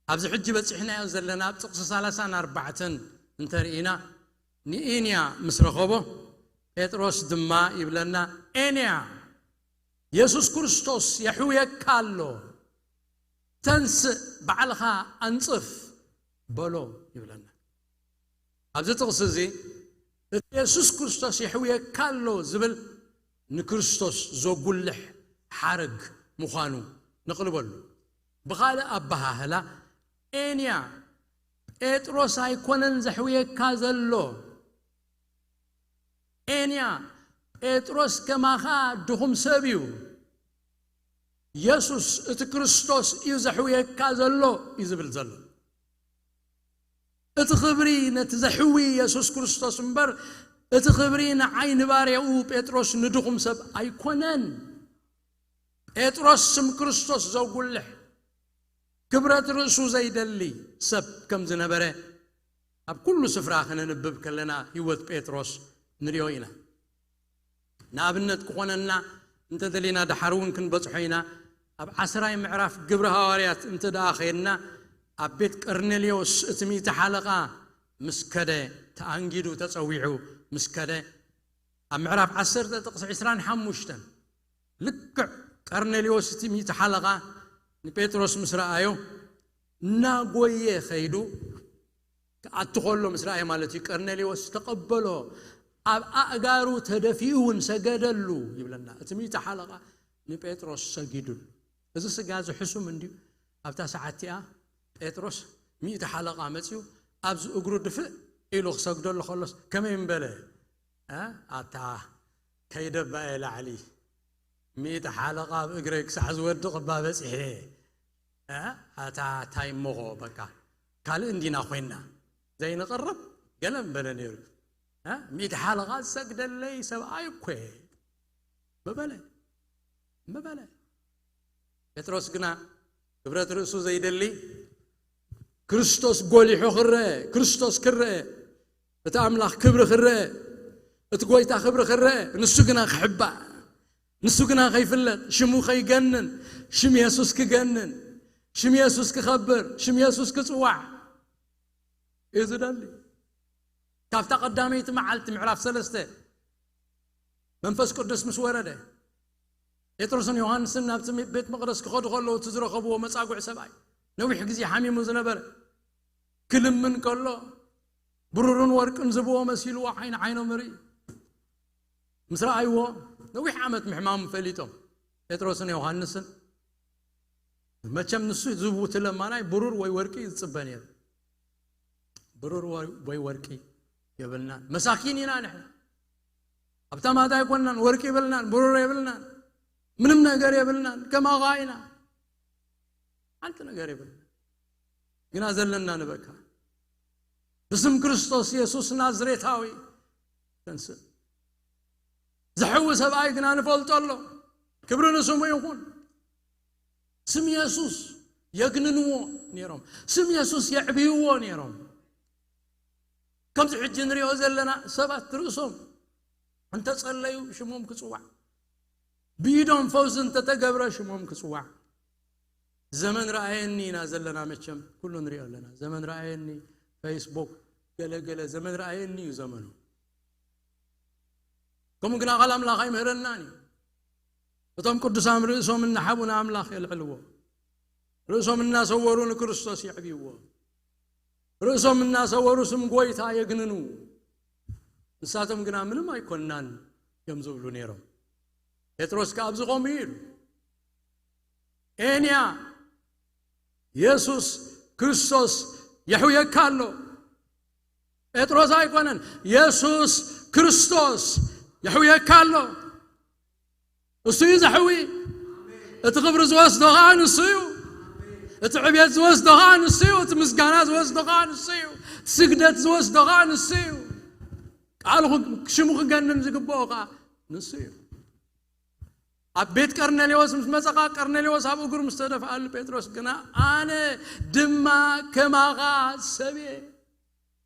ኣብዚ ሕጂ በጺሕናዮ ዘለና ኣብ ጥቕሲ ሰላሳን ኣርባዕተን እንተርኢና፣ ንኤንያ ምስ ረኸቦ፣ ጴጥሮስ ድማ ይብለና፣ "ኤንያ፣ የሱስ ክርስቶስ የሕውየካ ኣሎ፣ ተንስእ፣ ባዕልኻ ኣንጽፍ" በሎ ይብለና። ኣብዚ ጥቕሲ እዚ፣ እቲ የሱስ ክርስቶስ የሕውየካ ኣሎ ዝብል ንክርስቶስ ዘጉልሕ ሓረግ ምዃኑ ነቕልበሉ። ብኻልእ ኣበሃህላ፣ ኤንያ፣ ጴጥሮስ ኣይኮነን ዘሕውየካ ዘሎ። ኤንያ፣ ጴጥሮስ ከማኻ ድኹም ሰብ እዩ። የሱስ እቲ ክርስቶስ እዩ ዘሕውየካ ዘሎ እዩ ዝብል ዘሎ። እቲ ክብሪ ነቲ ዘሕዊ የሱስ ክርስቶስ እምበር፣ እቲ ክብሪ ንዓይ ንባርያኡ ጴጥሮስ ንድኹም ሰብ ኣይኮነን። ጴጥሮስ ስም ክርስቶስ ዘጉልሕ፣ ክብረት ርእሱ ዘይደሊ ሰብ ከም ዝነበረ ኣብ ኩሉ ስፍራ ክነንብብ ከለና ህይወት ጴጥሮስ ንሪኦ ኢና። ንኣብነት ክኾነና እንተደሊና፣ ደሓር እውን ክንበጽሖ ኢና። ኣብ ዓስራይ ምዕራፍ ግብሪ ሃዋርያት እንተ ደኣ ኸይድና፣ ኣብ ቤት ቀርኔልዮስ እቲ ሚእቲ ሓለቓ ምስ ከደ፣ ተኣንጊዱ ተጸዊዑ ምስ ከደ፣ ኣብ ምዕራፍ ዓሰርተ ጥቕሲ ዕስራን ሓሙሽተን፣ ልክዕ ቀርኔልዮስ እቲ ሚእቲ ሓለቓ ንጴጥሮስ ምስ ረኣዮ፣ እናጎየ ኸይዱ፣ ክኣቱ ኸሎ ምስ ረኣየ ማለት እዩ፣ ቀርኔልዮስ ተቐበሎ፣ ኣብ ኣእጋሩ ተደፊኡ እውን ሰገደሉ ይብለና። እቲ ሚእቲ ሓለቓ ንጴጥሮስ ሰጊዱሉ። እዚ ስጋ እዚ ሕሱም እንድዩ። ኣብታ ሰዓት እቲኣ ጴጥሮስ ሚእቲ ሓለቓ መጺኡ ኣብዚ እግሩ ድፍእ ኢሉ ክሰግደሉ ከሎስ ከመይ ምበለ? እ? ኣታ ከይደባየ ላዕሊ፣ ሚእቲ ሓለቓ ኣብ እግረይ ክሳዕ ዝወድቕ እባ በጺሐ። እ? ኣታ ታይ እሞኾ፣ በቃ ካልእ እንዲና ኮይና፣ ዘይንቐርብ ገለ ምበለ ነይሩ። እ? ሚእቲ ሓለቓ ዝሰግደለይ ሰብኣይ እኮ እየ ምበለ፣ ምበለ። ጴጥሮስ ግና ክብረት ርእሱ ዘይደሊ፣ ክርስቶስ ጎሊሑ ክረአ፣ ክርስቶስ ክረአ፣ እቲ ኣምላኽ ክብሪ ክረአ፣ እቲ ጎይታ ክብሪ ክረአ፣ ንሱ ግና ክሕባእ፣ ንሱ ግና ከይፍለጥ፣ ሽሙ ከይገንን፣ ሽም የሱስ ክገንን፣ ሽም የሱስ ክኸብር፣ ሽም የሱስ ክጽዋዕ እዩ ዝደሊ። ካብታ ቀዳመይቲ መዓልቲ ምዕራፍ ሰለስተ መንፈስ ቅዱስ ምስ ወረደ፣ ጴጥሮስን ዮሃንስን ናብቲ ቤት መቕደስ ክኸዱ ከለዉ፣ እቲ ዝረኸብዎ መጻጉዕ ሰብኣይ፣ ነዊሕ ግዜ ሓሚሙ ዝነበረ፣ ክልምን ከሎ፣ ብሩርን ወርቅን ዝብዎ መሲልዎ፣ ዓይኒ ዓይኖም ርኢ። ምስ ረኣይዎ፣ ነዊሕ ዓመት ምሕማሙ ፈሊጦም፣ ጴጥሮስን ዮሃንስን። መቸም ንሱ ዝቡ እቲ ለማናይ ብሩር ወይ ወርቂ ዝጽበ ነይሩ። ብሩር ወይ፣ ወይ ወርቂ የብልናን፣ መሳኪን ኢና ንሕና። ሃብታማት ኣይኮንናን፣ ወርቂ የብልናን፣ ብሩር የብልናን፣ ምንም ነገር የብልናን፣ ከማኻ ኢና። ሓንቲ ነገር የብልናን። ግና ዘለና ንበካ። ብስም ክርስቶስ የሱስ ናዝሬታዊ ተንስእ። ዘሕዊ ሰብኣይ ግና ንፈልጦ ኣሎ። ክብሪ ንስሙ ይኹን። ስም የሱስ የግንንዎ ነይሮም። ስም የሱስ የዕብይዎ ነይሮም። ከምዚ ሕጂ ንሪኦ ዘለና ሰባት ርእሶም እንተጸለዩ ሽሞም ክጽዋዕ፣ ብኢዶም ፈውሲ እንተተገብረ ሽሞም ክጽዋዕ። ዘመን ረኣየኒ ኢና ዘለና፣ መቸም ኩሉ ንሪኦ ኣለና። ዘመን ረኣየኒ፣ ፌስቡክ፣ ገለ ገለ፣ ዘመን ረኣየኒ እዩ ዘመኑ። ከምኡ ግና ቃል ኣምላኽ ኣይምህረናን እዩ። እቶም ቅዱሳን ርእሶም እናሓቡ ንኣምላኽ የልዕልዎ፣ ርእሶም እናሰወሩ ንክርስቶስ የዕብይዎ፣ ርእሶም እናሰወሩ ስም ጎይታ የግንኑ። ንሳቶም ግና ምንም ኣይኮንናን እዮም ዝብሉ ነይሮም። ጴጥሮስ ከኣ ኣብዚ ከምኡ እዩ ኢሉ፣ ኤንያ የሱስ ክርስቶስ የሕውየካ ኣሎ። ጴጥሮስ ኣይኮነን፣ የሱስ ክርስቶስ የሕውየካ ኣሎ። እሱ እዩ ዘሕዊ። እቲ ክብሪ ዝወስዶ ኸዓ ንሱ እዩ። እቲ ዕብየት ዝወስዶ ኸዓ ንሱ እዩ። እቲ ምስጋና ዝወስዶ ኸዓ ንሱ እዩ። እቲ ስግደት ዝወስዶ ኸዓ ንሱ እዩ። ቃሉ ክግ- ሽሙ ክገንን ዝግብኦ ኸዓ ንሱ እዩ። ኣብ ቤት ቀርኔሌዎስ ምስ መጸኻ፣ ቀርኔሌዎስ ኣብ እግሩ ምስ ተደፍኣሉ፣ ጴጥሮስ ግና ኣነ ድማ ከማኻ ሰብ እየ።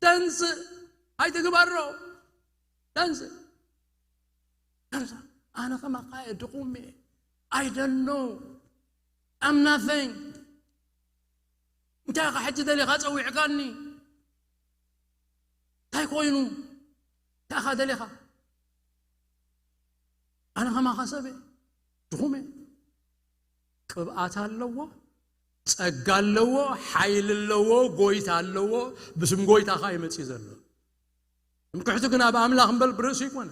ተንስእ፣ ኣይትግበሮ። ተንስእ። ተንስእ። ኣነ ከማኻ እየ፣ ድኹም እየ። I don't know. I'm nothing. እንታይ ኢኻ ሕጂ ደሊኻ ጸዊዕካኒ? እንታይ ኮይኑ? እንታይ ኢኻ ደሊኻ? ኣነ ከማኻ ሰብ እየ፣ ድኹም እየ። ቅብኣት ኣለዎ፣ ጸጋ ኣለዎ፣ ሓይሊ ኣለዎ፣ ጎይታ ኣለዎ። ብስም ጎይታ ኸኣ እዩ መጺኡ ዘሎ። ትምክሕቱ ግን ኣብ ኣምላኽ እምበር ብርእሱ ኣይኮነ።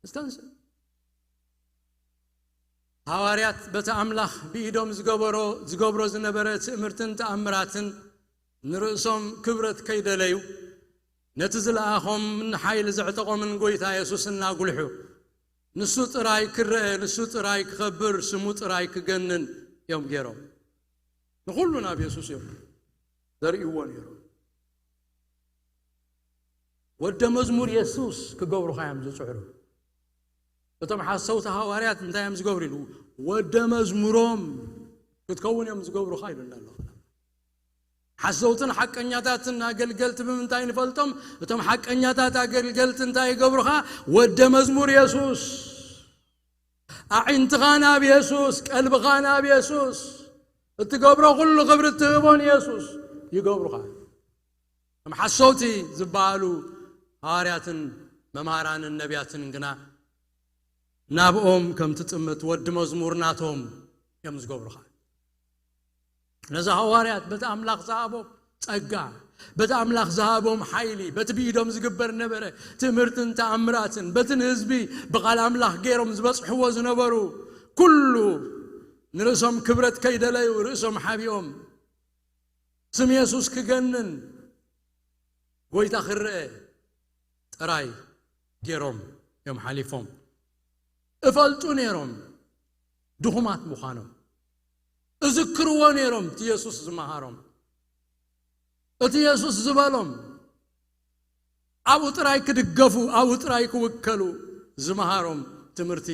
ዝተንስእ። ሃዋርያት በቲ ኣምላኽ ብኢዶም ዝገበሮ፣ ዝገብሮ ዝነበረ ትእምርትን ተኣምራትን ንርእሶም ክብረት ከይደለዩ፣ ነቲ ዝለኣኾምን ሓይሊ ዘዕጠቖምን ጎይታ የሱስ እናጉልሑ፣ ንሱ ጥራይ ክረአ፣ ንሱ ጥራይ ክኸብር፣ ስሙ ጥራይ ክገንን እዮም ገይሮም። ንኹሉ ናብ የሱስ እዮም ዘርእይዎ ነይሮም። ወደ መዝሙር የሱስ ክገብሩኻ እዮም ዝጽዕሩ። እቶም ሓሰውቲ ሃዋርያት እንታይ እዮም ዝገብሩ ኢሉ? ወደ መዝሙሮም ክትከውን እዮም ዝገብሩኻ ኢሉና ኣሎ። ሓሰውትን ሓቀኛታትን ኣገልገልቲ ብምንታይ ንፈልጦም? እቶም ሓቀኛታት ኣገልገልቲ እንታይ ይገብሩኻ? ወደ መዝሙር የሱስ። ኣዒንትኻ ናብ የሱስ፣ ቀልብኻ ናብ የሱስ፣ እትገብሮ ኩሉ ክብሪ እትህቦ ንየሱስ ይገብሩኻ። እቶም ሓሰውቲ ዝበሃሉ ሃዋርያትን መምሃራንን ነቢያትን ግና ናብኦም ከም ትጥምት ወዲ መዝሙር ናቶም እዮም ዝገብሩኻ። ነዚ ሃዋርያት በቲ ኣምላኽ ዝሃቦም ጸጋ፣ በቲ ኣምላኽ ዝሃቦም ሓይሊ፣ በቲ ብኢዶም ዝግበር ነበረ ትምህርትን ተኣምራትን፣ በቲ ንህዝቢ ብቓል ኣምላኽ ገይሮም ዝበጽሕዎ ዝነበሩ ኩሉ ንርእሶም ክብረት ከይደለዩ ርእሶም ሓቢኦም ስም የሱስ ክገንን ጎይታ ክረአ ጥራይ ገይሮም እዮም ሓሊፎም። እፈልጡ ነይሮም ድኹማት ምዃኖም። እዝክርዎ ነይሮም እቲ የሱስ ዝመሃሮም፣ እቲ የሱስ ዝበሎም። ኣብኡ ጥራይ ክድገፉ፣ ኣብኡ ጥራይ ክውከሉ ዝመሃሮም ትምህርቲ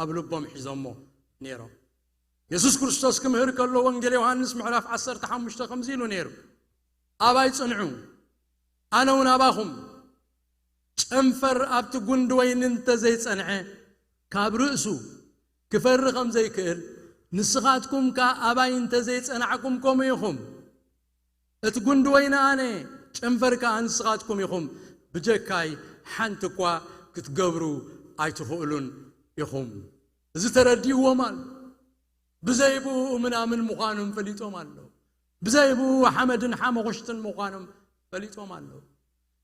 ኣብ ልቦም ሒዞሞ ነይሮም። የሱስ ክርስቶስ ክምህር ከሎ ወንጌል ዮሃንስ ምዕራፍ ዓሰርተ ሓሙሽተ ከምዚ ኢሉ ነይሩ፣ ኣባይ ጽንዑ፣ ኣነ እውን ኣባኹም። ጨንፈር ኣብቲ ጉንዲ ወይኒ እንተዘይጸንዐ ካብ ርእሱ ክፈሪ ከም ዘይክእል፣ ንስኻትኩም ከኣ ኣባይ እንተዘይጸናዕኩም ከምኡ ኢኹም። እቲ ጉንዲ ወይኒ ኣነ፣ ጨንፈር ከኣ ንስኻትኩም ኢኹም። ብጀካይ ሓንቲ እኳ ክትገብሩ ኣይትኽእሉን ኢኹም። እዚ ተረዲእዎም ኣሎ። ብዘይ ብኡ ምናምን ምዃኖም ፈሊጦም ኣለዉ። ብዘይ ብኡ ሓመድን ሓመኹሽትን ምዃኖም ፈሊጦም ኣለዉ።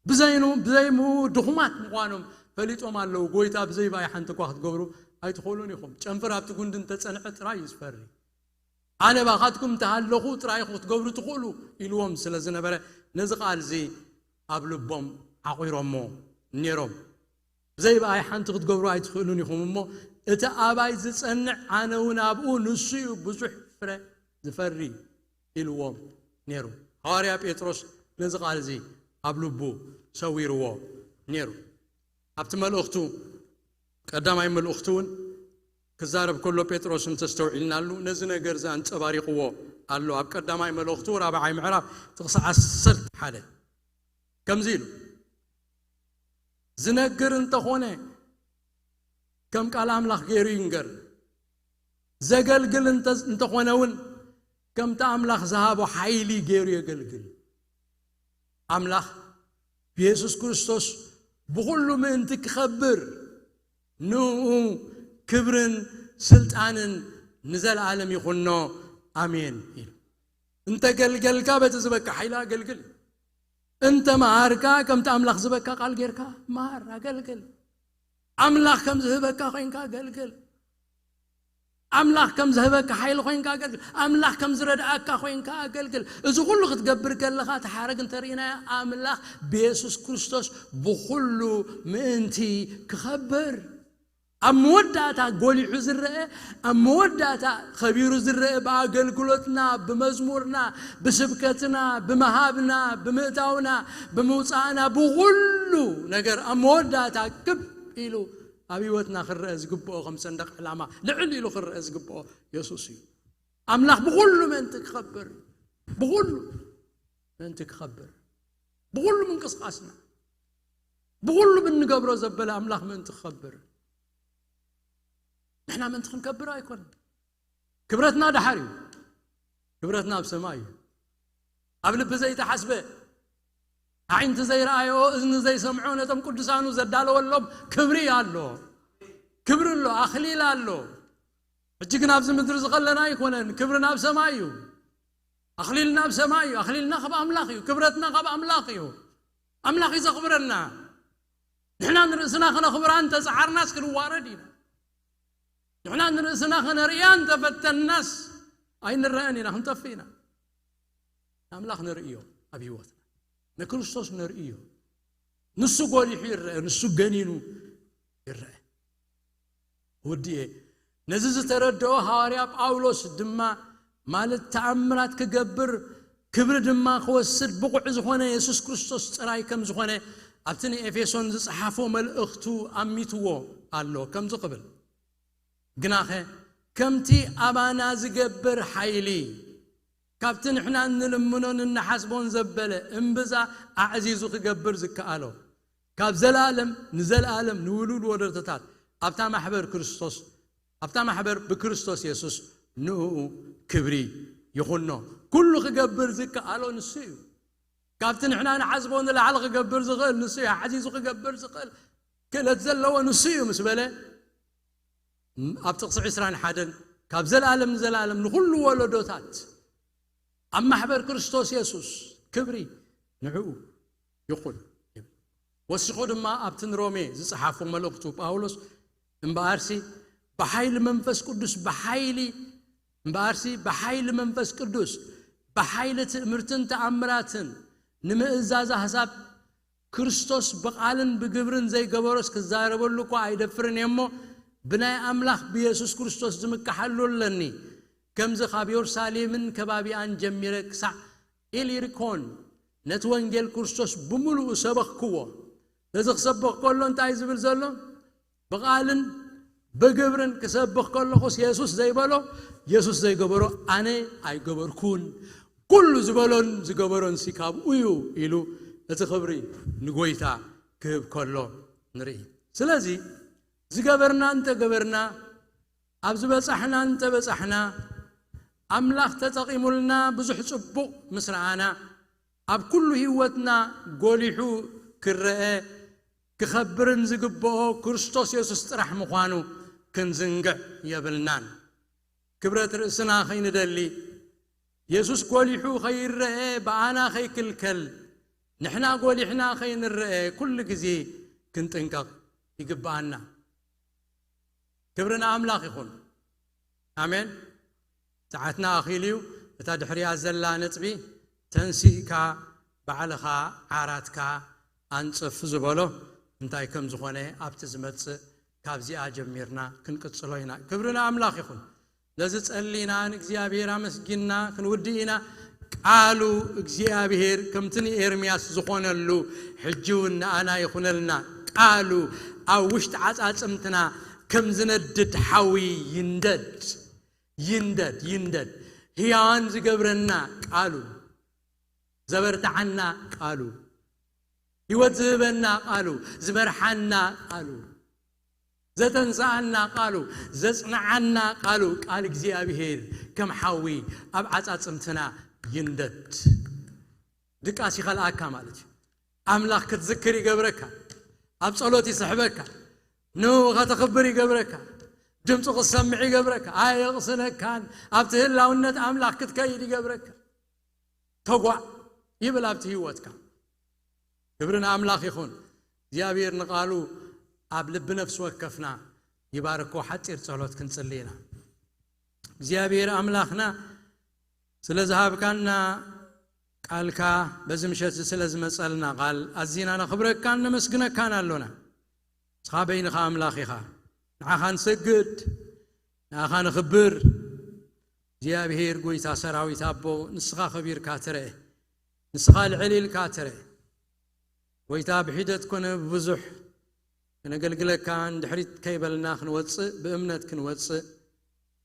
ብዘይኑ-፣ ብዘይ ብኡ ድኹማት ምዃኖም ፈሊጦም ኣለዉ። ጎይታ ብዘይ ብኣይ ሓንቲ እኳ ክትገብሩ ኣይትኽእሉን ኢኹም። ጨንፈር ኣብቲ ጉንዲ እንተጸንዐ ጥራይ እዩ ዝፈሪ። ኣነ ባኻትኩም እንተሃለኹ ጥራይ ኢኹም ክትገብሩ ትኽእሉ ኢልዎም ስለ ዝነበረ ነዚ ቃል እዚ ኣብ ልቦም ዓቑሮሞ ነይሮም። ብዘይ ብኣይ ሓንቲ ክትገብሩ ኣይትኽእሉን ኢኹም እሞ፣ እቲ ኣባይ ዝጸንዕ ኣነ እውን ኣብኡ ንሱ እዩ ብዙሕ ፍረ ዝፈሪ ኢልዎም ነይሩ። ሃዋርያ ጴጥሮስ ነዚ ቃል እዚ ኣብ ልቡ ሰዊርዎ ነይሩ። ኣብቲ መልእኽቱ፣ ቀዳማይ መልእኽቱ እውን ክዛረብ ከሎ ጴጥሮስ እንተስተውዒልናሉ ነዚ ነገር እዚ ኣንጸባሪቕዎ ኣሎ። ኣብ ቀዳማይ መልእኽቱ ራብዓይ ምዕራፍ ጥቕሲ ዓሰርተ ሓደ ከምዚ ኢሉ፣ ዝነግር እንተኾነ ከም ቃል ኣምላኽ ገይሩ ይንገር፣ ዘገልግል እንተ-፣ እንተኾነ እውን ከምቲ ኣምላኽ ዝሃቦ ሓይሊ ገይሩ የገልግል። ኣምላኽ ብየሱስ ክርስቶስ ብኹሉ ምእንቲ ክኸብር፣ ንኡ ክብርን ስልጣንን ንዘለኣለም ይኹኖ፣ ኣሜን ኢሉ። እንተ ገልገልካ፣ በቲ ዝበካ ሓይሊ ኣገልግል። እንተ መሃርካ፣ ከምቲ ኣምላኽ ዝበካ ቃል ጌርካ መሃር፣ ኣገልግል። ኣምላኽ ከም ዝህበካ ኮይንካ ኣገልግል። ኣምላኽ ከም ዝህበካ ሓይሊ ኮይንካ ኣገልግል። ኣምላኽ ከም ዝረድኣካ ኮይንካ ኣገልግል። እዚ ኩሉ ክትገብር ከለኻ፣ እቲ ሓረግ እንተርኢናዮ፣ ኣምላኽ ብየሱስ ክርስቶስ ብኹሉ ምእንቲ ክኸብር፣ ኣብ መወዳእታ ጎሊሑ ዝረአ፣ ኣብ መወዳእታ ከቢሩ ዝረአ፣ ብኣገልግሎትና፣ ብመዝሙርና፣ ብስብከትና፣ ብምሃብና፣ ብምእታውና፣ ብምውፃእና፣ ብኹሉ ነገር ኣብ መወዳእታ ክብ ኢሉ ኣብ ህይወትና ክረአ ዝግብኦ፣ ከም ሰንደቕ ዕላማ ልዕል ኢሉ ክረአ ዝግብኦ የሱስ እዩ። ኣምላኽ ብኹሉ ምእንቲ ክኸብር፣ ብኹሉ ምእንቲ ክኸብር፣ ብኹሉ ምንቅስቃስና፣ ብኹሉ ብንገብሮ ዘበለ ኣምላኽ ምእንቲ ክኸብር፣ ንሕና ምእንቲ ክንከብር ኣይኮነን። ክብረትና ደሓር እዩ። ክብረትና ኣብ ሰማይ እዩ። ኣብ ልቢ ዘይተሓስበ፣ ኣዒንቲ ዘይረኣዮ፣ እዝኒ ዘይሰምዖ፣ ነቶም ቅዱሳኑ ዘዳለወሎም ክብሪ ኣሎ። ክብሪ ኣሎ፣ ኣኽሊል ኣሎ። ሕጂ ግን ኣብዚ ምድሪ ዝኸለና ኣይኮነን። ክብርና ኣብ ሰማይ እዩ። ኣኽሊልና ኣብ ሰማይ እዩ። ኣኽሊልና ካብ ኣምላኽ እዩ። ክብረትና ካብ ኣምላኽ እዩ። ኣምላኽ እዩ ዘኽብረና። ንሕና ንርእስና ክነኽብራ እንተጸዓርናስ ክንዋረድ ኢና። ንሕና ንርእስና ክነርእያ እንተፈተንናስ ኣይንረአን ኢና፣ ክንጠፍእ ኢና። ንኣምላኽ ነርእዮ ኣብ ህይወትና። ንክርስቶስ ነርእዮ። ንሱ ጎሊሑ ይረአ፣ ንሱ ገኒኑ ይረአ። ውድኤ፣ ነዚ ዝተረድኦ ሃዋርያ ጳውሎስ ድማ፣ ማለት ተኣምራት ክገብር፣ ክብሪ ድማ ክወስድ ብቑዕ ዝኾነ የሱስ ክርስቶስ ጥራይ ከም ዝኾነ፣ ኣብቲ ንኤፌሶን ዝጸሓፎ መልእኽቱ ኣሚትዎ ኣሎ። ከምዚ ክብል፣ ግናኸ ከምቲ ኣባና ዝገብር ሓይሊ፣ ካብቲ ንሕና እንልምኖን እንሓስቦን ዘበለ እምብዛ ኣዕዚዙ ክገብር ዝከኣሎ፣ ካብ ዘለኣለም ንዘለኣለም ንውሉድ ወለዶታት ኣብታ ማሕበር ክርስቶስ፣ ኣብታ ማሕበር ብክርስቶስ የሱስ ንእኡ ክብሪ ይኹኖ። ኩሉ ክገብር ዝከኣሎ ንሱ እዩ። ካብቲ ንሕና ንሓስቦ ንላዕሊ ክገብር ዝኽእል ንሱ እዩ። ኣዕዚዙ ክገብር ዝኽእል ክእለት ዘለዎ ንሱ እዩ ምስ በለ፣ ኣብ ጥቕሲ ዕስራን ሓደን፣ ካብ ዘለኣለም ንዘለኣለም ንኹሉ ወለዶታት ኣብ ማሕበር ክርስቶስ የሱስ ክብሪ ንዕኡ ይኹን ይብል። ወሲኹ ድማ ኣብቲ ንሮሜ ዝጸሓፎ መልእኽቱ ጳውሎስ፣ እምበኣርሲ ብሓይሊ መንፈስ ቅዱስ፣ ብሓይሊ፣ እምበኣርሲ ብሓይሊ መንፈስ ቅዱስ፣ ብሓይሊ ትእምርትን ተኣምራትን ንምእዛዝ ኣሕዛብ፣ ክርስቶስ ብቓልን ብግብርን ዘይገበሮስ ክዛረበሉ እኳ ኣይደፍርን እየ እሞ፣ ብናይ ኣምላኽ ብየሱስ ክርስቶስ ዝምከሓሉ ኣለኒ። ከምዚ ካብ የሩሳሌምን ከባቢኣን ጀሚረ ክሳዕ ኢሊሪኮን ነቲ ወንጌል ክርስቶስ ብምሉኡ ሰበኽክዎ። ነዚ ክሰብኽ ከሎ እንታይ ዝብል ዘሎ? ብቓልን ብግብርን ክሰብኽ ከለኹስ የሱስ ዘይበሎ፣ የሱስ ዘይገበሮ ኣነ ኣይገበርኩን። ኩሉ ዝበሎን ዝገበሮን ሲ ካብኡ እዩ ኢሉ እቲ ክብሪ ንጎይታ ክህብ ከሎ ንርኢ። ስለዚ ዝገበርና እንተገበርና፣ ኣብ ዝበጻሕና እንተበጻሕና፣ ኣምላኽ ተጠቒሙልና ብዙሕ ጽቡቕ ምስ ረኣና፣ ኣብ ኩሉ ህይወትና ጎሊሑ ክረአ ክኸብርን ዝግብኦ ክርስቶስ የሱስ ጥራሕ ምዃኑ ክንዝንግዕ የብልናን። ክብረት ርእስና ኸይንደሊ፣ የሱስ ጎሊሑ ኸይረአ ብኣና ኸይክልከል፣ ንሕና ጎሊሕና ኸይንረአ ኩሉ ግዜ ክንጥንቀቕ ይግብኣና። ክብሪ ንኣምላኽ ይኹን። ኣሜን። ሰዓትና ኣኺሉ እዩ። እታ ድሕሪኣ ዘላ ነጥቢ ተንሲእካ ባዕልኻ ዓራትካ ኣንጽፍ ዝበሎ እንታይ ከም ዝኾነ ኣብቲ ዝመጽእ ካብዚኣ ጀሚርና ክንቅጽሎ ኢና። ክብሪ ንኣምላኽ ይኹን። ነዚ ጸሊና ንእግዚኣብሔር ኣመስጊንና ክንውድእ ኢና። ቃሉ እግዚኣብሔር ከምቲ ንኤርምያስ ዝኾነሉ ሕጂ እውን ንኣና ይኹነልና። ቃሉ ኣብ ውሽጢ ዓጻጽምትና ከም ዝነድድ ሓዊ ይንደድ፣ ይንደድ፣ ይንደድ። ህያዋን ዝገብረና ቃሉ፣ ዘበርትዓና ቃሉ፣ ህይወት ዝህበና ቃሉ፣ ዝመርሓና ቃሉ፣ ዘተንስኣና ቃሉ፣ ዘጽንዓና ቃሉ፣ ቃል እግዚኣብሔር ከም ሓዊ ኣብ ዓጻጽምትና ይንደድ። ድቃስ ይኸልኣካ ማለት እዩ። ኣምላኽ ክትዝክር ይገብረካ። ኣብ ጸሎት ይስሕበካ። ንኡ ከተኽብር ይገብረካ። ድምፁ ክትሰምዕ ይገብረካ። ኣየቕስነካን። ኣብቲ ህላውነት ኣምላኽ ክትከይድ ይገብረካ። ተጓዕ ይብል ኣብቲ ህይወትካ። ክብሪ ንኣምላኽ ይኹን። እግዚኣብሔር ንቓሉ ኣብ ልቢ ነፍሲ ወከፍና ይባርኮ። ሓፂር ጸሎት ክንጽሊ ኢና። እግዚኣብሔር ኣምላኽና ስለ ዝሃብካና ቃልካ፣ በዚ ምሸት እዚ ስለ ዝመጸልና ቃል ኣዚና ነኽብረካን ነመስግነካን ኣሎና። ንስኻ በይንኻ ኣምላኽ ኢኻ። ንዓኻ ንሰግድ፣ ንዓኻ ንኽብር። እግዚኣብሔር ጎይታ ሰራዊት ኣቦ፣ ንስኻ ኸቢርካ ትርአ፣ ንስኻ ልዕል ኢልካ ትርአ። ጎይታ ብሒደት ኮነ ብብዙሕ ከነገልግለካ ንድሕሪት ከይበልና ክንወፅእ፣ ብእምነት ክንወፅእ፣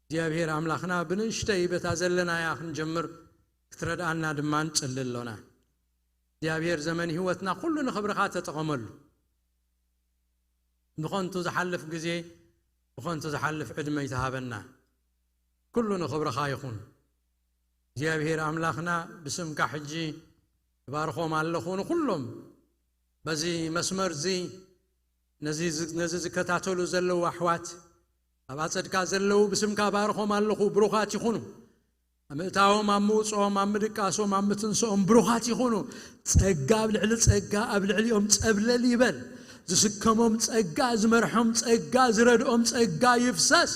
እግዚኣብሔር ኣምላኽና ብንእሽተይ በታ ዘለናያ ክንጀምር ክትረድኣና ድማ ንጽሊ ኣሎና። እግዚኣብሔር ዘመን ህይወትና ኩሉ ንኽብርኻ ተጠቐመሉ። ብኸንቱ ዝሓልፍ ግዜ፣ ብኸንቱ ዝሓልፍ ዕድመ ይተሃበና። ኩሉ ንኽብርኻ ይኹን። እግዚኣብሔር ኣምላኽና ብስምካ ሕጂ እባርኾም ኣለኹ ንኹሎም በዚ መስመር እዚ ነዚ ዝ-፣ ነዚ ዝከታተሉ ዘለዉ ኣሕዋት ኣብ ኣጸድካ ዘለዉ ብስምካ እባርኾም ኣለኹ። ብሩኻት ይኹኑ። ኣብ ምእታዎም፣ ኣብ ምውፅኦም፣ ኣብ ምድቃሶም፣ ኣብ ምትንስኦም ብሩኻት ይኹኑ። ጸጋ ኣብ ልዕሊ ጸጋ ኣብ ልዕሊኦም ጸብለል ይበል። ዝስከሞም ጸጋ፣ ዝመርሖም ጸጋ፣ ዝረድኦም ጸጋ ይፍሰስ።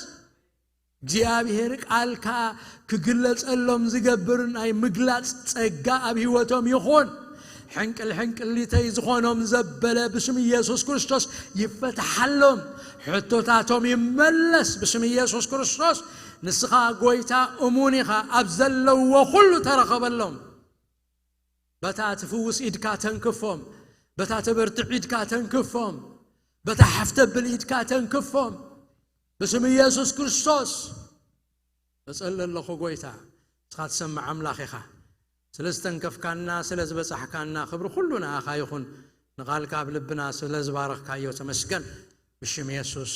እግዚኣብሔር ቃልካ ክግለጸሎም ዝገብር ናይ ምግላጽ ጸጋ ኣብ ህይወቶም ይኹን። ሕንቅል ሕንቅሊተይ ዝኾኖም ዘበለ ብስም ኢየሱስ ክርስቶስ ይፈትሓሎም። ሕቶታቶም ይመለስ ብስም ኢየሱስ ክርስቶስ። ንስኻ ጎይታ እሙን ኢኻ። ኣብ ዘለዎ ኩሉ ተረኸበሎም። በታ ትፍውስ ኢድካ ተንክፎም፣ በታ ተበርትዕ ኢድካ ተንክፎም፣ በታ ሓፍ ተብል ኢድካ ተንክፎም። ብስም ኢየሱስ ክርስቶስ እጸሊ ኣለኹ ጎይታ፣ ንስኻ ትሰምዕ ኣምላኽ ኢኻ። ስለ ዝተንከፍካና፣ ስለ ዝበጻሕካና፣ ክብሪ ኩሉ ንኣኻ ይኹን። ንቓልካ ኣብ ልብና ስለ ዝባረኽካዮ ተመስገን። ብሽም የሱስ፣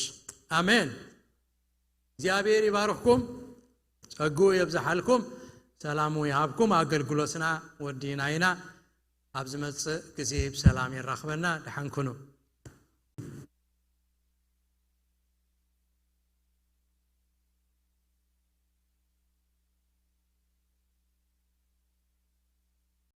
ኣሜን። እግዚኣብሔር ይባርኽኩም፣ ጸግኡ የብዝሓልኩም፣ ሰላሙ ይሃብኩም። ኣገልግሎትና ወዲና ኢና። ኣብ ዝመጽእ ግዜ ብሰላም የራኽበና። ደሓን ኩኑ።